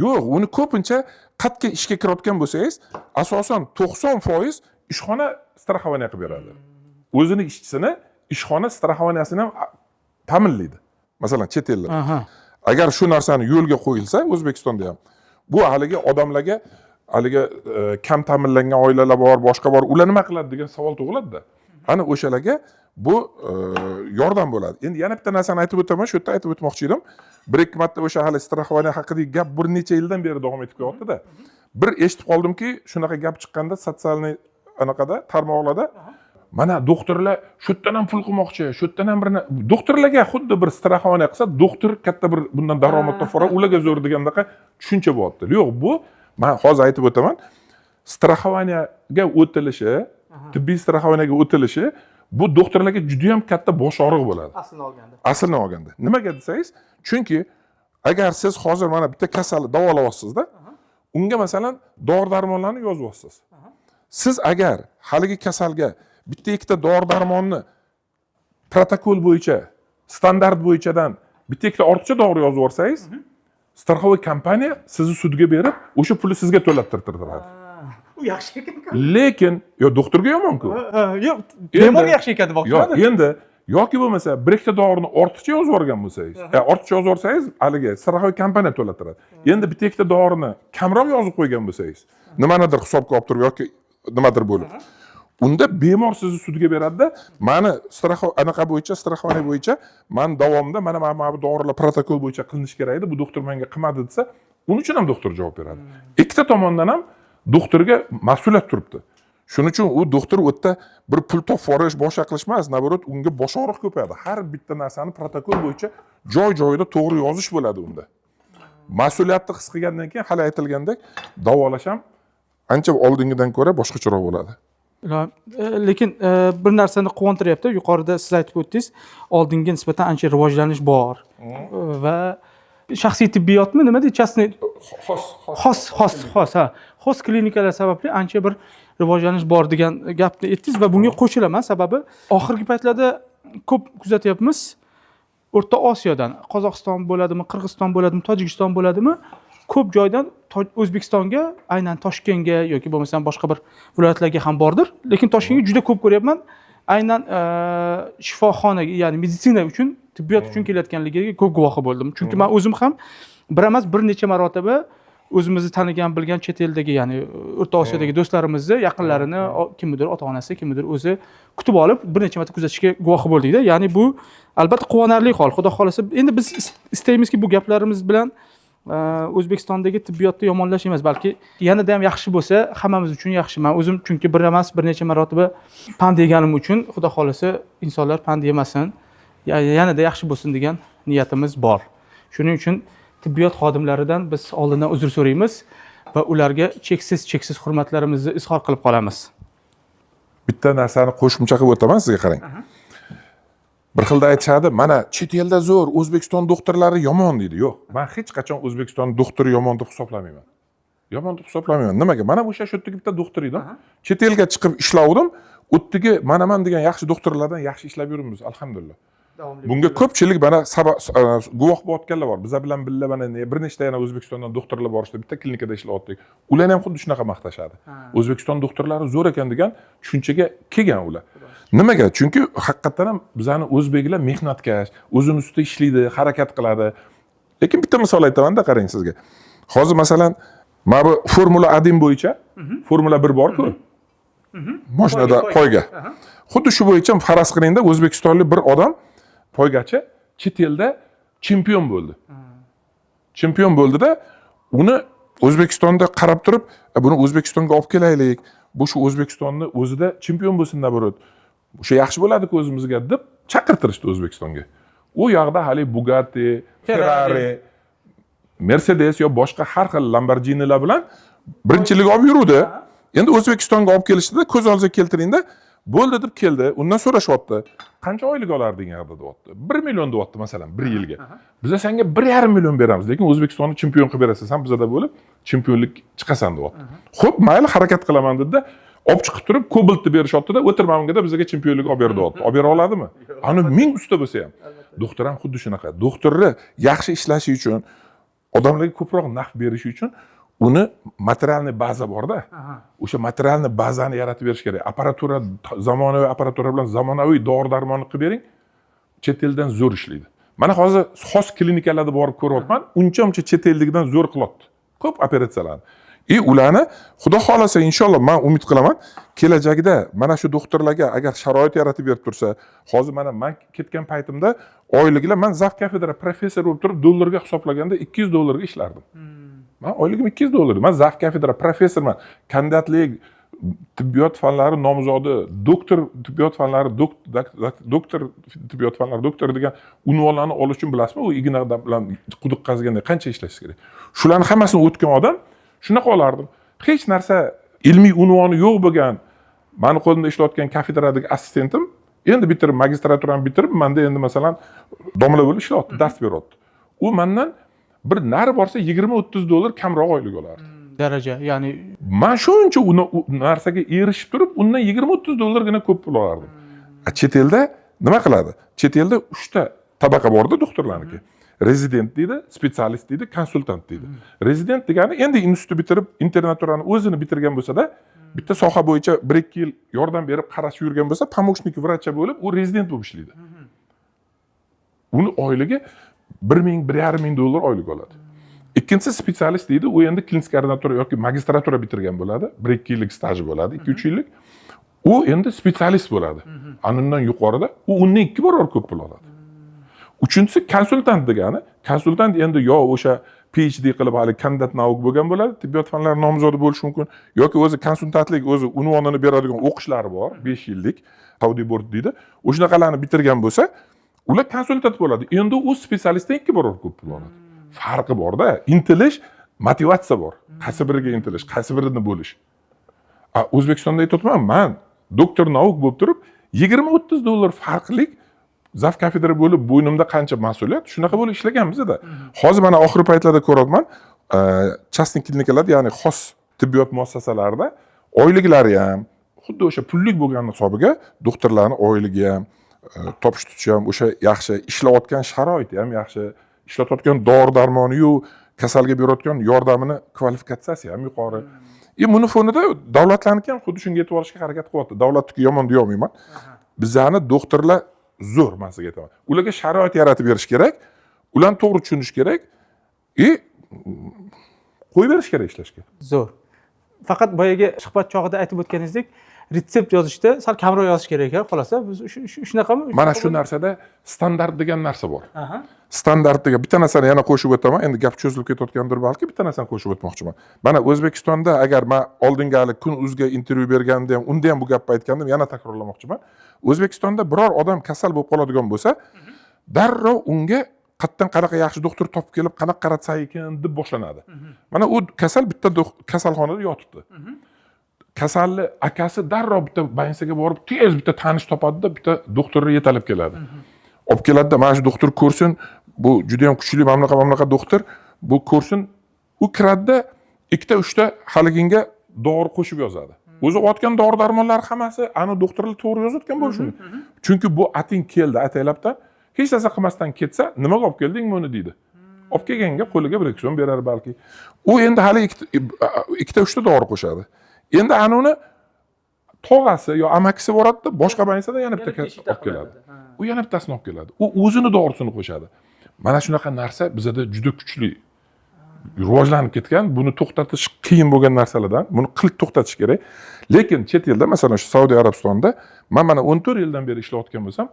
Yo'q, uni ko'pincha qayerga ishga kirayotgan bo'lsangiz, asosan 90% ishxona страхование qilib beradi. O'zini ishchisini ishxona страхования sini ham ta'minlaydi. Masalan, chet elda. Agar shu narsani yo'lga qo'yilsa, O'zbekistonda ham bu haligi odamlarga, haligi kam ta'minlangan oilalar bor, boshqa bor, ular nima qiladi degan savol tug'iladida. Ana o'shalarga bu yordam bo'ladi. Endi yana bitta narsani aytib o'taman, shu yerda aytib o'tmoqchi edim. Bir ikki marta o'sha hali страхование haqidagi gap bir necha yildan beri davom etib kelyaptida. Bir eshitib qoldimki, shunaqa gap chiqqanda социальный anaqada, tarmoqlarda, mana doktorlar shu yerdan ham pul qilmoqchi, shu yerdan ham bir doktorlarga xuddi bir страхование qilsa, doktor katta bir bundan daromad topar, ularga zo'r degandaqa tushuncha bo'lyapti. Yo'q, bu man hozir aytib o'taman. Страхования ga o'tilishi, tibbiy страхования ga o'tilishi bu doktorlarga juda yam katta bosh og'riq bo'ladi. Aslini olganda. Aslini olganda. Nimaga desangiz, chunki agar siz hozir mana bitta kasalni davolayapsizda, unga masalan dori darmonlarni yozyapsiz. Siz agar haligi kasalga bitta ikkita dori darmonni protokol bo'yicha, standart bo'yichadan bitta ikkita ortiqcha dori yozib yuborsangiz, страховой kompaniya sizni sudga berib, o'sha pulni sizga to'lattirtiradi. U yaxshi ekan. Lekin yo doktorga yomon-ku. Yo'q, bemorga yaxshi ekan demoqchiman. Yo'q, endi yoki bo'lmasa bir ikkita dorini ortiqcha yozib yuborgan bo'lsangiz, ortiqcha yozib yuborsangiz, haligi страховой kompaniya to'lattiradi. Endi bitta ikkita dorini kamroq yozib qo'ygan bo'lsangiz, nimanidir hisobga olib turib yoki nimadir bo'lib, unda bemor sizni sudga beradida, mani страхов anaqa bo'yicha, страхование bo'yicha mani davomda mana bu dorilar protokol bo'yicha qilinishi kerak edi, bu doktor menga qilmadi desa, uning uchun ham doktor javob beradi. Ikkita tomondan ham doktorga mas'uliyat turibdi. Shuning uchun u doktor u yerda bir pul topib yuborish, boshqa qilish emas, наоборот, unga bosh og'riq ko'payadi. Har bitta narsani protokol bo'yicha joy joyida to'g'ri yozish bo'ladi unda. Mas'uliyatni his qilgandan keyin, hali aytilgandek, davolash ham ancha oldingidan ko'ra boshqacharoq bo'ladi. Lekin bir narsani quvontiryapti. Yuqorida siz aytib o'tdingiz, oldinga nisbatan ancha rivojlanish bor. Va shaxsiy tibbiyotmi, nima deydi, частный Xos. Xos, ha. Xos klinikalar sababli ancha bir rivojlanish bor degan gapni aytdingiz va bunga qo'shilaman. Sababi oxirgi paytlarda ko'p kuzatyapmiz. O'rta Osiyodan, Qozog'iston bo'ladimi, Qirg'iziston bo'ladimi, Tojikiston bo'ladimi, ko'p joydan O'zbekistonga, aynan Toshkentga yoki bo'lmasam boshqa bir viloyatlarga ham bordir, lekin Toshkentga juda ko'p ko'ryapman. Aynan shifoxonaga, ya'ni meditsina uchun, tibbiyot uchun kelayotganligiga ko'p guvohi bo'ldim. Chunki man o'zim ham bir emas, bir necha marotaba o'zimizni tanigan, bilgan chet eldagi, ya'ni O'rta Osiyodagi do'stlarimizni yaqinlarini, kimnidir ota onasi, kimnidir o'zi kutib olib, bir necha marta kuzatishga guvohi bo'ldikda. Ya'ni bu albatta quvonarli hol. Xudo xohlasa, endi biz istaymizki, bu gaplarimiz bilan O'zbekistondagi tibbiyotni yomonlash emas, balki yanada ham yaxshi bo'lsa, hammamiz uchun yaxshi. Man o'zim chunki bir emas, bir necha marotaba pand yeganim uchun, Xudo xohlasa, insonlar pand yemasin, yanada yaxshi bo'lsin degan niyatimiz bor. Shuning uchun tibbiyot xodimlaridan biz oldindan uzr so'raymiz va ularga cheksiz cheksiz hurmatlarimizni izhor qilib qolamiz. Bitta narsani qo'shimcha qilib o'taman sizga, qarang. Bir xilda aytishadi, mana chet elda zo'r, O'zbekiston doktorlari yomon deydi. Yo'q, man hech qachon O'zbekiston doktori yomon deb hisoblamayman, yomon deb hisoblamayman. Nimaga? Mana o'sha shu yerdagi bitta doktor edim, chet elga chiqib ishlavdim, u yerdagi manaman degan yaxshi doktorlardan yaxshi ishlab yuribmiz, alhamdulillah. Bunga ko'pchilik mana guvoh bo'layotganlar bor. Biza bilan birga mana bir nechta yana O'zbekistondan doktorlar borishdi, bitta klinikada ishlayotdik, ularni ham xuddi shunaqa maqtashadi. O'zbekiston doktorlari zo'r ekan degan tushunchaga kelgan ular. Nimaga? Chunki haqiqatdan ham bizani o'zbeklar mehnatkash, o'zini ustida ishlaydi, harakat qiladi. Lekin bitta misol aytamanda, qarang sizga. Hozir masalan mana bu Formula 1 bo'yicha, Formula 1 borku, moshinada poyga, xuddi shu bo'yicha faraz qilingda, o'zbekistonlik bir odam, poygachi, chet elda chempion bo'ldi. Chempion bo'ldida, uni O'zbekistonda qarab turib, "E, buni O'zbekistonga olib kelaylik, bu shu O'zbekistonni o'zida chempion bo'lsin, наоборот, o'sha yaxshi bo'ladiku o'zimizga", deb chaqirtirishdi O'zbekistonga. U yoqda haligi Bugatti, Ferrari, Mercedes yo boshqa har xil Lamborghinilar bilan birinchilik olib yuruvdi. Endi O'zbekistonga olib kelishdida, ko'z oldingizga keltiringda. Bo'ldi deb keldi, undan so'rashyapti, qancha oylik olarding yoqda deyapti. 1 million deyapti, masalan, bir yilga. Biza senga 1,5 million beramiz, lekin O'zbekistonni chempion qilib berasan, san bizada bo'lib chempionlik chiqasan deyapti. Ho'p, mayli, harakat qilaman dedida, olib chiqib turib Kobaltni berishyaptida, o'tir mana bizga chempionlik olib ber deyapti. Olib bera oladimi? Ani ming usta bo'lsa ham. Doktor ham xuddi shunaqa. Doktorni yaxshi ishlashi uchun, odamlarga ko'proq naf berishi uchun uni материальный baza borda, o'sha материальный bazani yaratib berish kerak. Apparatura, zamonaviy apparatura bilan zamonaviy dori darmonni qilib bering, chet eldan zo'r ishlaydi. Mana hozir xos klinikalarda borib ko'ryapman, uncha muncha chet eldagidan zo'r qilyapti ko'p operatsiyalarni. И ularni, xudo xohlasa, inshaalloh, man umid qilaman, kelajakda mana shu doktorlarga agar sharoit yaratib berib tursa. Hozir mana man ketgan paytimda oyliklar, man зав kafedra professor bo'lib turib, dollarga hisoblaganda 200 dollarga ishlardim. Man oyligim 200 dollar. Man зав kafedra professorman, kandidatlik tibbiyot fanlari nomzodi, doktor tibbiyot fanlari, doktor tibbiyot fanlari doktori degan unvonlarni olish uchun, bilasizmi, u igna bilan quduq qaziganda qancha ishlash kerak, shularni hammasini o'tgan odam shunaqa olardim. Hech narsa, ilmiy unvoni yo'q bo'lgan mani qo'limda ishlayotgan kafedradagi assistentim endi bitirib, magistraturani bitirib, manda endi, masalan, domla bo'lib ishlayapti, dars beryapti. U mandan bir nari borsa 20-30 dollar kamroq oylik olardi. Daraja, ya'ni. Man shuncha uni u narsaga erishib turib, undan 20-30 dollargina ko'p pul olardim. A chet elda nima qiladi? Chet elda uchta tabaqa borda doktorlarniki: rezident deydi, специалист deydi, konsultant deydi. Rezident degani endi institutni bitirib, internaturani o'zini bitirgan bo'lsada, bitta soha bo'yicha bir ikki yil yordam berib, qarashib yurgan bo'lsa, помощник врача bo'lib, u rezident bo'lib ishlaydi. Uni oyligi 1000, 1,5 ming dollar oylik oladi. Ikkinchisi специалист deydi. U endi klinik ordinatura yoki magistratura bitirgan bo'ladi, bir ikki yillik staji bo'ladi, 2-3 yillik. U endi специалист bo'ladi, ana undan yuqorida, u undan ikki barobar ko'p pul oladi. Uchinchisi konsultant degani. Konsultant endi yo o'sha PhD qilib, hali кандидат наук bo'lgan bo'ladi, tibbiyot fanlari nomzodi bo'lishi mumkin yoki o'zi konsultantlik o'zi unvonini beradigan o'qishlari bor, 5 yillik, Saudi Board deydi, o'shanaqalarni bitirgan bo'lsa, ular konsultant bo'ladi. Endi u специалист dan ikki barobar ko'p pul oladi. Farqi borda, intilish, motivatsiya bor, qaysi biriga intilish, qaysi birini bo'lish. A O'zbekistonda aytyapman, man доктор наук bo'lib turib, 20-30 dollar farqlik зав kafedra bo'lib, bo'ynimda qancha mas'uliyat, shunaqa bo'lib ishlaganmizda. Hozir mana oxirgi paytlarda ko'ryapman, частный klinikalarda, ya'ni xos tibbiyot muassasalarida oyliklari ham xuddi o'sha pullik bo'lgani hisobiga doktorlarni oyligi ham, topish tutishi ham o'sha yaxshi, ishlayotgan sharoiti ham yaxshi, ishlatayotgan dori darmoniyu kasalga berayotgan yordamini kvalifikatsiyasi ham yuqori. И buni fonida davlatlarniki ham xuddi shunga yetib olishga harakat qilyapti. Davlatniki yomon deyolmayman, bizani doktorlar zo'r, man sizga aytaman. Ularga sharoit yaratib berish kerak, ularni to'g'ri tushunish kerak и qo'yib berish kerak ishlashga. Zo'r. Faqat boyagi suhbat chog'ida aytib o'tganingizdek, retsept yozishda sal kamroq yozish kerak ekan, xolos. Biz shunaqami? Mana shu narsada standart degan narsa bor. Standart degan bitta narsani yana qo'shib o'taman. Endi gap cho'zilib ketayotgandir balki, bitta narsani qo'shib o'tmoqchiman. Mana O'zbekistonda, agar man oldingi hali Kun uzga intervyu berganimda ham, unda ham bu gapni aytgandim, yana takrorlamoqchiman. O'zbekistonda biror odam kasal bo'lib qoladigan bo'lsa, darrov unga qayerdan qanaqa yaxshi doktor topib kelib, qanaqa qaratsa ekan deb boshlanadi. Mana u kasal bitta kasalxonada yotibdi. Kasalni akasi darrov bitta больница ga borib, tez bitta tanish topadida, bitta doktorni yetalab keladi, olib keladida, mana shu doktor ko'rsin, bu juda yam kuchli, mana bunaqa, mana bunaqa doktor, bu ko'rsin. U kiradida, ikkita uchta haliginga dori qo'shib yozadi. O'zi otgan dori darmonlar hammasi ani doktorlar to'g'ri yozayotgan bo'lishi mumkin, chunki bu ating keldi ataylabdan, hech narsa qilmasdan ketsa, nimaga olib kelding buni deydi. Olib kelganga qo'liga bir ikki so'm berar balki. U endi hali ikkita uchta dori qo'shadi. Endi ana uni tog'asi yo amakisi boradida, boshqa больница dan yana bitta olib keladi. U yana bittasini olib keladi, u o'zini dorisini qo'shadi. Mana shunaqa narsa bizada juda kuchli rivojlanib ketgan, buni to'xtatish qiyin bo'lgan narsalardan. Buni qilib to'xtatish kerak. Lekin chet elda, masalan, shu Saudiya Arabistonida man mana 14 yildan beri ishlayotgan bo'lsam,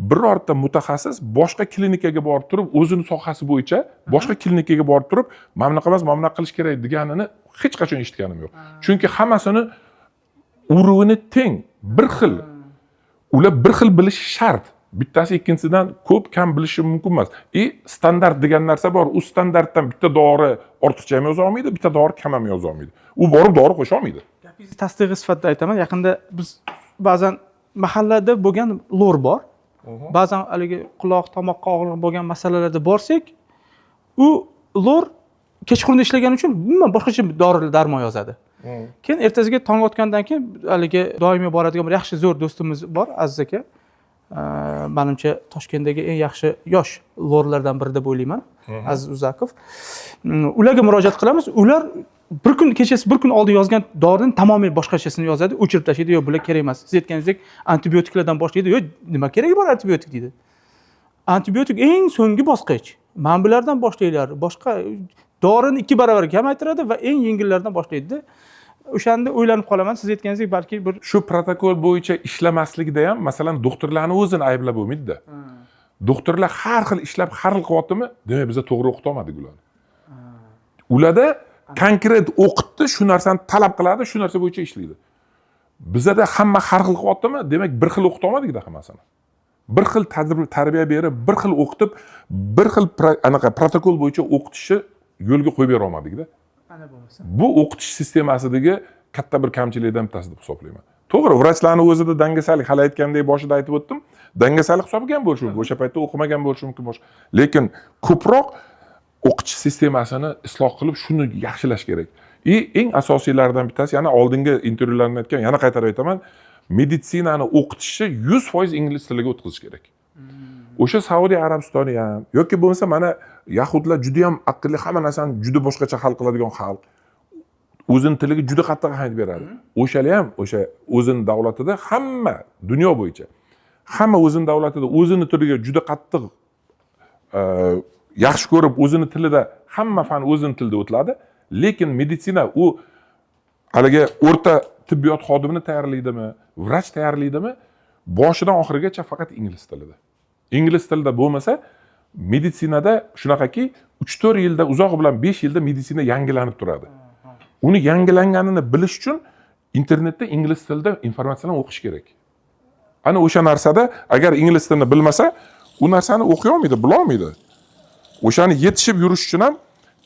birorta mutaxassis boshqa klinikaga borib turib, o'zini sohasi bo'yicha boshqa klinikaga borib turib, mana bunaqa emas, mana bunaqa qilish kerak deganini hech qachon eshitganim yo'q. Chunki hammasini уровень i teng, bir xil, ular bir xil bilishi shart, bittasi ikkinchisidan ko'p kam bilishi mumkin emas. И standart degan narsa bor, u standartdan bitta dori ortiqcha ham yoza olmaydi, bitta dori kam ham yoza olmaydi, u borib dori qo'sha olmaydi. Gapingizni tasdig'i sifatida aytaman, yaqinda biz ba'zan Mahallada bo'lgan lor bor. Ba'zan haligi quloq, tomoqqa og'riq bo'lgan masalalarda borsak, u lor kechqurun ishlagani uchun umuman boshqacha dori darmon yozadi. Keyin ertasiga tong otgandan keyin haligi doimiy boradigan bir yaxshi zo'r do'stimiz bor, Aziz aka. Manimcha, Toshkentdagi eng yaxshi yosh lorlardan biri deb o'ylayman, Aziz Uzakov. Ularga murojaat qilamiz. Ular bir kun kechasi, bir kun oldin yozgan dorini tamomiy boshqachasini yozadi, o'chirib tashlaydi. Yo'q, bular kerak emas. Siz aytganingizdek, antibiotiklardan boshlaydi. Yo'q, nima keragi bor antibiotik, deydi. Antibiotik eng so'nggi bosqich, mana bulardan boshlanglar. Boshqa dorini 2 barobar kamaytiradi va eng yengillaridan boshlaydida. O'shanda o'ylanib qolaman, siz aytganingizdek, balki bir Shu protokol bo'yicha ishlamasligida ham, masalan, doktorlarni o'zini ayblab bo'lmaydida. Doktorlar har xil ishlab, har xil qilyaptimi, demak, biza to'g'ri o'qitolmadik ularni. Ularda konkret o'qitdi, shu narsani talab qiladi, shu narsa bo'yicha ishlaydi. Bizada hamma har xil qilyaptimi, demak, bir xil o'qitolmadikda hammasini. Bir xil tarbiya berib, bir xil o'qitib, bir xil anaqa protokol bo'yicha o'qitishni yo'lga qo'yib bera olmadikda. Ana bo'lmasa. Bu o'qitish sistemasidagi katta bir kamchilikdan bittasi deb hisoblayman. To'g'ri, vrachlarni o'zida dangasalik, hali aytgandek, boshida aytib o'tdim, dangasalik hisobiga ham bo'lishi mumkin, o'sha paytda o'qimagan bo'lishi mumkin boshqa. Lekin ko'proq o'qitish sistemasini isloh qilib, shuni yaxshilash kerak. И eng asosiylaridan bittasi, yana oldingi intervyularni aytgan, yana qaytarib aytaman, meditsinani o'qitishni 100% ingliz tiliga o'tkazish kerak. O'sha Saudiya Arabistoni ham yoki bo'lmasa mana yahudlar juda yam aqlli, hamma narsani juda boshqacha hal qiladigan xalq, o'zini tiliga juda qattiq ahamiyat beradi. O'shalar ham o'sha o'zini davlatida, hamma dunyo bo'yicha hamma o'zini davlatida o'zini tiliga juda qattiq yaxshi ko'rib, o'zini tilida hamma fan o'zini tilida o'tiladi. Lekin meditsina, u haligi o'rta tibbiyot xodimini tayyorlaydimi, vrach tayyorlaydimi, boshidan oxirigacha faqat ingliz tilida. Ingliz tilida bo'lmasa, meditsinada shunaqaki, 3-4 yilda, uzog'i bilan 5 yilda meditsina yangilanib turadi. Uni yangilanganini bilish uchun internetda ingliz tilida informatsiyalarni o'qish kerak. Ana o'sha narsada agar ingliz tilini bilmasa, u narsani o'qiy olmaydi, bilolmaydi. O'shani yetishib yurish uchun ham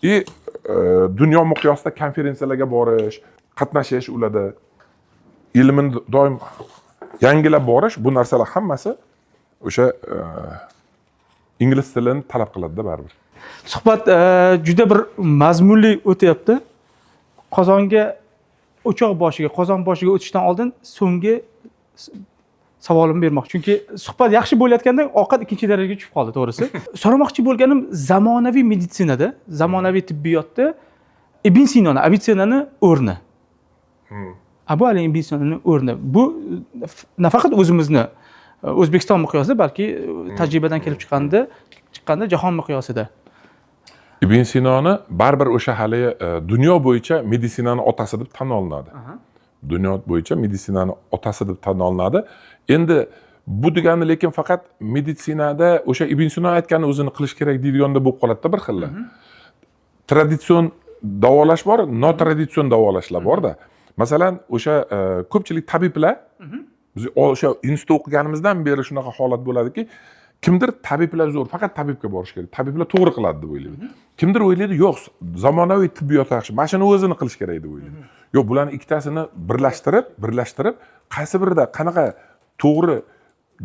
и dunyo miqyosida konferensiyalarga borish, qatnashish, ularda ilmini doim yangilab borish, bu narsalar hammasi o'sha ingliz tilini talab qiladida baribir. Suhbat juda bir mazmunli o'tyapti. Qozonga, o'choq boshiga, qozon boshiga o'tishdan oldin so'nggi savolimni bermoqchi, chunki suhbat yaxshi bo'layotganda ovqat ikkinchi darajaga tushib qoldi, to'g'risi. So'ramoqchi bo'lganim, zamonaviy meditsinada, zamonaviy tibbiyotda Ibn Sinoni, Avitsennani o'rni, Abu Ali ibn Sinoni o'rni, bu nafaqat o'zimizni O'zbekiston miqyosida, balki tajribadan kelib chiqqanda jahon miqyosida. Ibn Sinoni baribir o'sha haligi dunyo bo'yicha meditsinani otasi deb tan olinadi. Dunyo bo'yicha meditsinani otasi deb tan olinadi. Endi bu degani lekin faqat meditsinada o'sha Ibn Sino aytganini o'zini qilish kerak deydiganda bo'lib qoladida bir xillar. Traditsion davolash bor, notraditsion davolashlar borda. Masalan, o'sha ko'pchilik tabiblar, biz o'sha institutda o'qiganimizdan beri shunaqa holat bo'ladiki, kimdir tabiblar zo'r, faqat tabibga borish kerak, tabiblar to'g'ri qiladi deb o'ylaydi. Kimdir o'ylaydi, yo'q, zamonaviy tibbiyot yaxshi, mana shuni o'zini qilish kerak deb o'ylaydi. Yo'q, bularni ikkitasini birlashtirib, qaysi birida qanaqa to'g'ri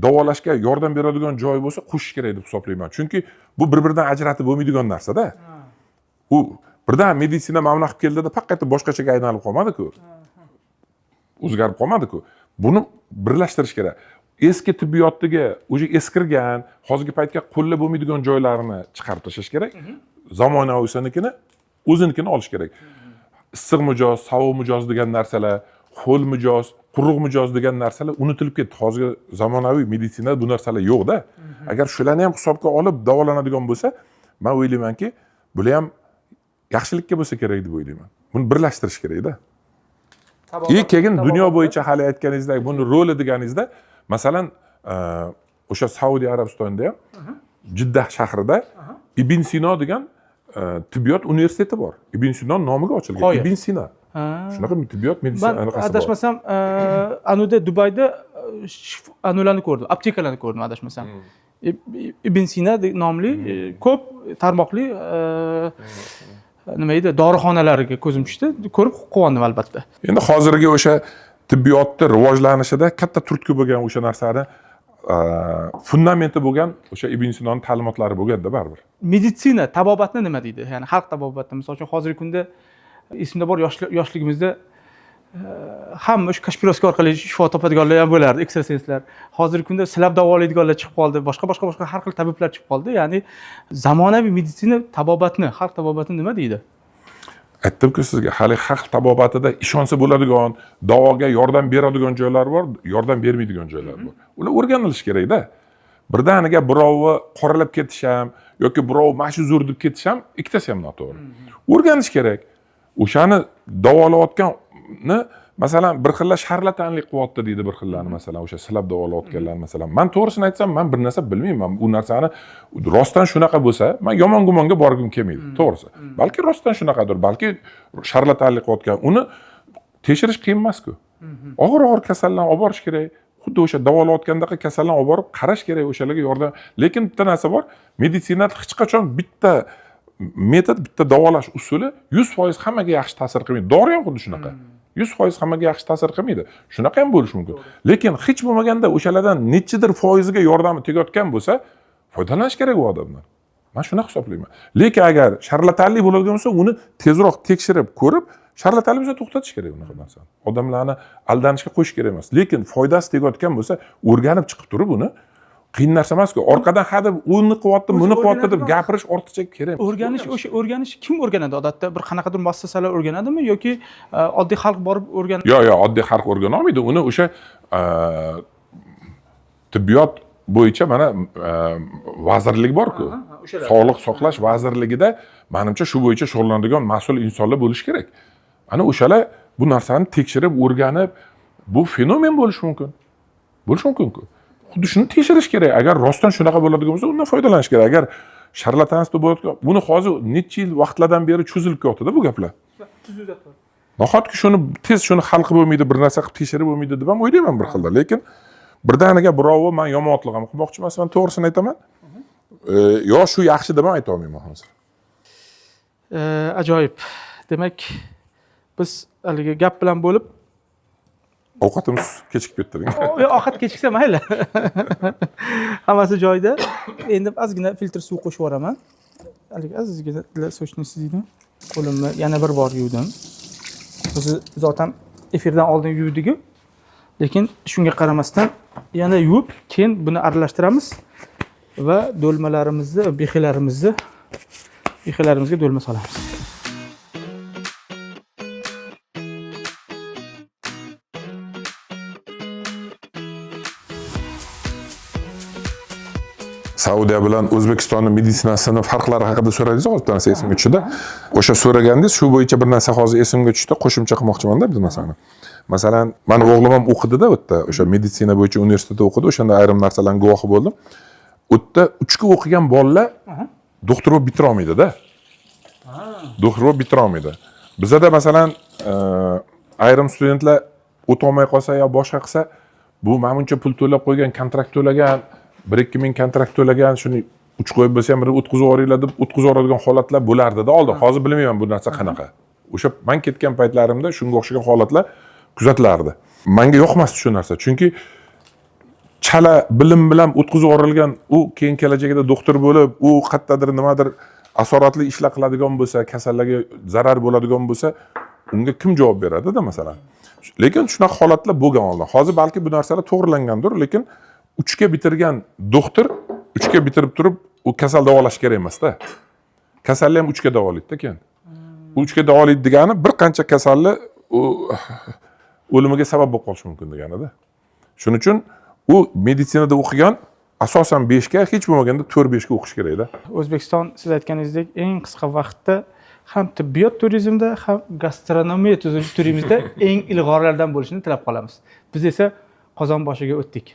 davolashga yordam beradigan joyi bo'lsa, qo'shish kerak deb hisoblayman. Chunki bu bir biridan ajratib bo'lmaydigan narsada. U birdan meditsina mana bunaqa qilib keldida, faqat boshqachaga aylanib qolmadiku, o'zgarib qolmadiku. Buni birlashtirish kerak. Eski tibbiyotdagi уже eskirgan, hozirgi paytga qo'llab bo'lmaydigan joylarini chiqarib tashlash kerak, zamonaviysinikini, o'zinikini olish kerak. Issiq mijoz, sovuq mijoz degan narsalar, ho'l mijoz, quruq mijoz degan narsalar unutilib ketdi. Hozirgi zamonaviy meditsinada bu narsalar yo'qda. Agar shularni ham hisobga olib davolanadigan bo'lsa, man o'ylaymanki, bular ham yaxshilikka bo'lsa kerak deb o'ylayman. Buni birlashtirish kerakda. И keyin dunyo bo'yicha hali aytganingizdek, buni roli deganingizda, masalan, o'sha Saudiya Arabistonida ham, Jiddah shahrida Ibn Sino degan tibbiyot universiteti bor, Ibn Sino nomiga ochilgan. Qoyil. Ibn Sino, shunaqa tibbiyot, meditsina Man anaqasi bor. adashmasam, anuda, Dubayda anularni ko'rdim, aptekalarni ko'rdim adashmasam. Ibn Sina nomli ko'p tarmoqli nima edi, dorixonalarga ko'zim tushdi, ko'rib quvondim albatta. Endi hozirgi o'sha Tibbiyotni rivojlanishida katta turtki bo'lgan o'sha narsani fundamenti bo'lgan o'sha Ibn Sinoni ta'limotlari bo'lganda baribir. Meditsina tabobatni nima deydi? Ya'ni xalq tabobati, misol uchun, hozirgi kunda esimda bor, yoshligimizda hamma o'sha Kashpirovskiy orqali shifo topadiganlar ham bo'lardi, ekstrasenslar. Hozirgi kunda silab davolaydiganlar chiqib qoldi, boshqa boshqa boshqa har xil tabiblar chiqib qoldi. Ya'ni zamonaviy meditsina tabobatni, xalq tabobatini nima deydi? Aytdimku sizga, hali xalq tabobatida ishonsa bo'ladigan, davoga yordam beradigan joylar bor, yordam bermaydigan joylar bor. Ular o'rganilishi kerakda. Birdaniga birovi qoralab ketish ham yoki birovi mana shu zo'r deb ketish ham, ikkitasi ham noto'g'ri. O'rganish kerak. O'shani davolayotganni, masalan, bir xillar sharlatanlik qilyapti deydi, bir xillarni, masalan, o'sha silab davolayotganlar, masalan. Man to'g'risini aytsam, man bir narsa bilmayman. U narsani rostdan shunaqa bo'lsa, man yomon gumonga borgim kelmaydi, to'g'risi. Balki rostdan shunaqadir, balki sharlatanlik qilayotgan. Uni tekshirish qiyin emas-ku. Og'ir-og'ir kasallarni olib borish kerak. Xuddi o'sha davolayotgandaqa kasallarni olib borib qarash kerak, o'shalarga yordam. Lekin bitta narsa bor, meditsinada hech qachon bitta metod, bitta davolash usuli 100% hammaga yaxshi ta'sir qilmaydi. Dori ham xuddi shunaqa. 100% hammaga yaxshi ta'sir qilmaydi. Shunaqa ham bo'lishi mumkin. Lekin hech bo'lmaganda o'shalardan nechidir foiziga yordami tegayotgan bo'lsa, foydalanish kerak u odamdan. Men shunaqa hisoblayman. Lekin agar sharlatanlik bo'ladigan bo'lsa, uni tezroq tekshirib, ko'rib, sharlatanlik bo'lsa to'xtatish kerak unaqa narsani. Odamlarni aldanishga qo'yish kerak emas. Lekin foydasi tegayotgan bo'lsa, o'rganib chiqib turib uni qiyin narsa emas-ku. Orqadan ha deb uni qilyapti, buni qilyapti deb gapirish ortiqcha kerak emas. O'rganish, o'sha o'rganish kim o'rganadi odatda? Bir qanaqadir muassasalar o'rganadimi yoki oddiy xalq borib o'rganadi? Yo'q, yo'q, oddiy xalq o'rgana olmaydi. Uni o'sha tibbiyot bo'yicha mana vazirlik bor-ku. Sog'liq saqlash vazirligida menimcha shu bo'yicha shug'ullanadigan mas'ul insonlar bo'lishi kerak. Ana o'shalar bu narsani tekshirib, o'rganib, bu fenomen bo'lishi mumkin. Bo'lishi mumkin-ku. Xuddi shuni tekshirish kerak. Agar rostdan shunaqa bo'ladigan bo'lsa, undan foydalanish kerak. Agar sharlatanlik bo'ladigan, buni hozir necha yil vaqtlardan beri cho'zilib kelyapti-da bu gaplar. Nahotki shuni tez shuni hal qilib bo'lmaydi, bir narsa qilib tekshirib bo'lmaydi deb ham o'ylayman bir xilda. Lekin birdaniga birovi men yomonotlik ham qilmoqchi emasman, to'g'risini aytaman. Yo shu yaxshi deb ham ayta olmayman hozir. Ajoyib. Demak, biz haligi gap bilan bo'lib ovqatimiz kechikib ketdi. Ovqat kechiksa mayli. Hammasi joyida. Endi ozgina filtr suv qo'shib yuboraman. Haligi ozgina сочности deydi. Qo'limni yana bir bor yuvdim. O'zi zotan efirdan oldin yuvdik-ku. Lekin shunga qaramasdan yana yuvib, keyin buni aralashtiramiz va do'lmalarimizni, bexilarimizga do'lma solamiz. Saudiya bilan O'zbekistonning meditsinasini farqlari haqida so'radingiz, hozir bitta narsa esimga tushdi. O'sha so'ragandingiz, shu bo'yicha bir narsa hozir esimga tushdi, qo'shimcha qilmoqchimanda bir narsani. Masalan, meni o'g'lim ham o'qidida u yerda, o'sha meditsina bo'yicha universitetda o'qidi, o'shanda ayrim narsalarning guvohi bo'ldim. U yerda 3 ga o'qigan bolalar doktor bo'lib bitira olmaydi-da. Doktor bo'lib bitira olmaydi. Bizada masalan, ayrim studentlar o'ta olmay qolsa yo boshqa qilsa, bu mana buncha pul to'lab qo'ygan, kontrakt to'lagan, 1-2 ming kontrakt to'lagan, shuni 3 qo'yib bo'lsa ham bir o'tkazib yuboringlar deb o'tkazib yuboradigan holatlar bo'lardi-da oldin. Hozir bilmayman bu narsa qanaqa. O'sha men ketgan paytlarimda shunga o'xshagan holatlar kuzatilardi. Menga yoqmasdi shu narsa, chunki chala bilim bilan o'tkazib yuborilgan, u keyin kelajakda doktor bo'lib, u qayerdadir nimadir asoratli ishlar qiladigan bo'lsa, kasallarga zarar bo'ladigan bo'lsa, unga kim javob beradi-da masalan. Lekin shunaqa holatlar bo'lgan oldin. Hozir balki bu narsalar to'g'rilangandir, lekin 3 ga bitirgan doktor 3 ga bitirib turib, u kasal davolash kerak emas-da. Kasalni ham 3 ga davolaydi-da keyin. 3 ga davolaydi degani bir qancha kasalni u o'limiga sabab bo'lib qolishi mumkin deganida. Shuning uchun u meditsinada o'qigan asosan 5 ga, hech bo'lmaganda 4-5 ga o'qish kerakda. O'zbekiston siz aytganingizdek eng qisqa vaqtda ham tibbiyot turizmda, ham gastronomiya turizmida eng ilg'orlardan bo'lishini tilab qolamiz. Biz esa qozon boshiga o'tdik.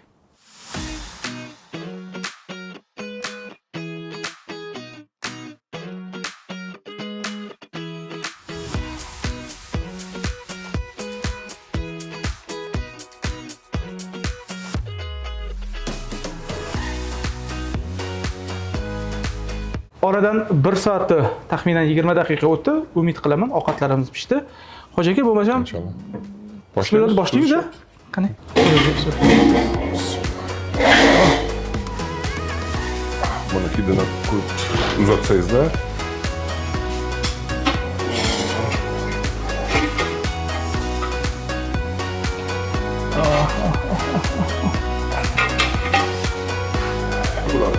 Oradan 1 soatda taxminan 20 daqiqa o'tdi. Umid qilaman ovqatlarimiz pishdi. Hoji aka, bo'lmasam Inshaalloh. Bismillah, boshlaymiz a? Qani? Buni hidini ko'p uzatsangizda. Bular.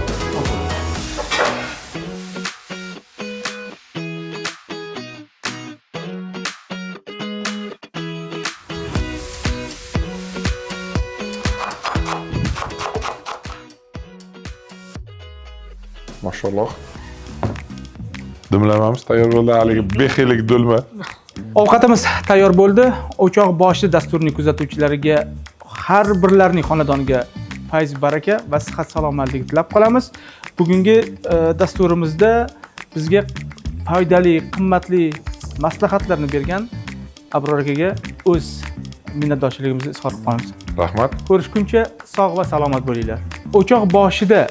Mashalloh. Dimlamamiz tayyor bo'ldi, haligi behilik do'lma. Ovqatimiz tayyor bo'ldi. O'choq boshi dasturining kuzatuvchilariga, har birlarining xonadoniga fayz baraka va sihat salomatlik tilab qolamiz. Bugungi dasturimizda bizga foydali, qimmatli maslahatlarni bergan Abror akaga o'z minnatdorchiligimizni izhor qilib qolamiz. Rahmat. Ko'rishguncha sog' va salomat bo'linglar. O'choq boshida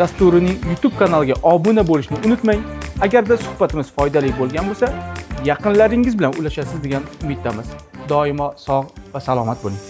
dasturining YouTube kanaliga obuna bo'lishni unutmang. Agarda suhbatimiz foydali bo'lgan bo'lsa, yaqinlaringiz bilan ulashasiz degan umiddamiz. Doimo sog' va salomat bo'ling.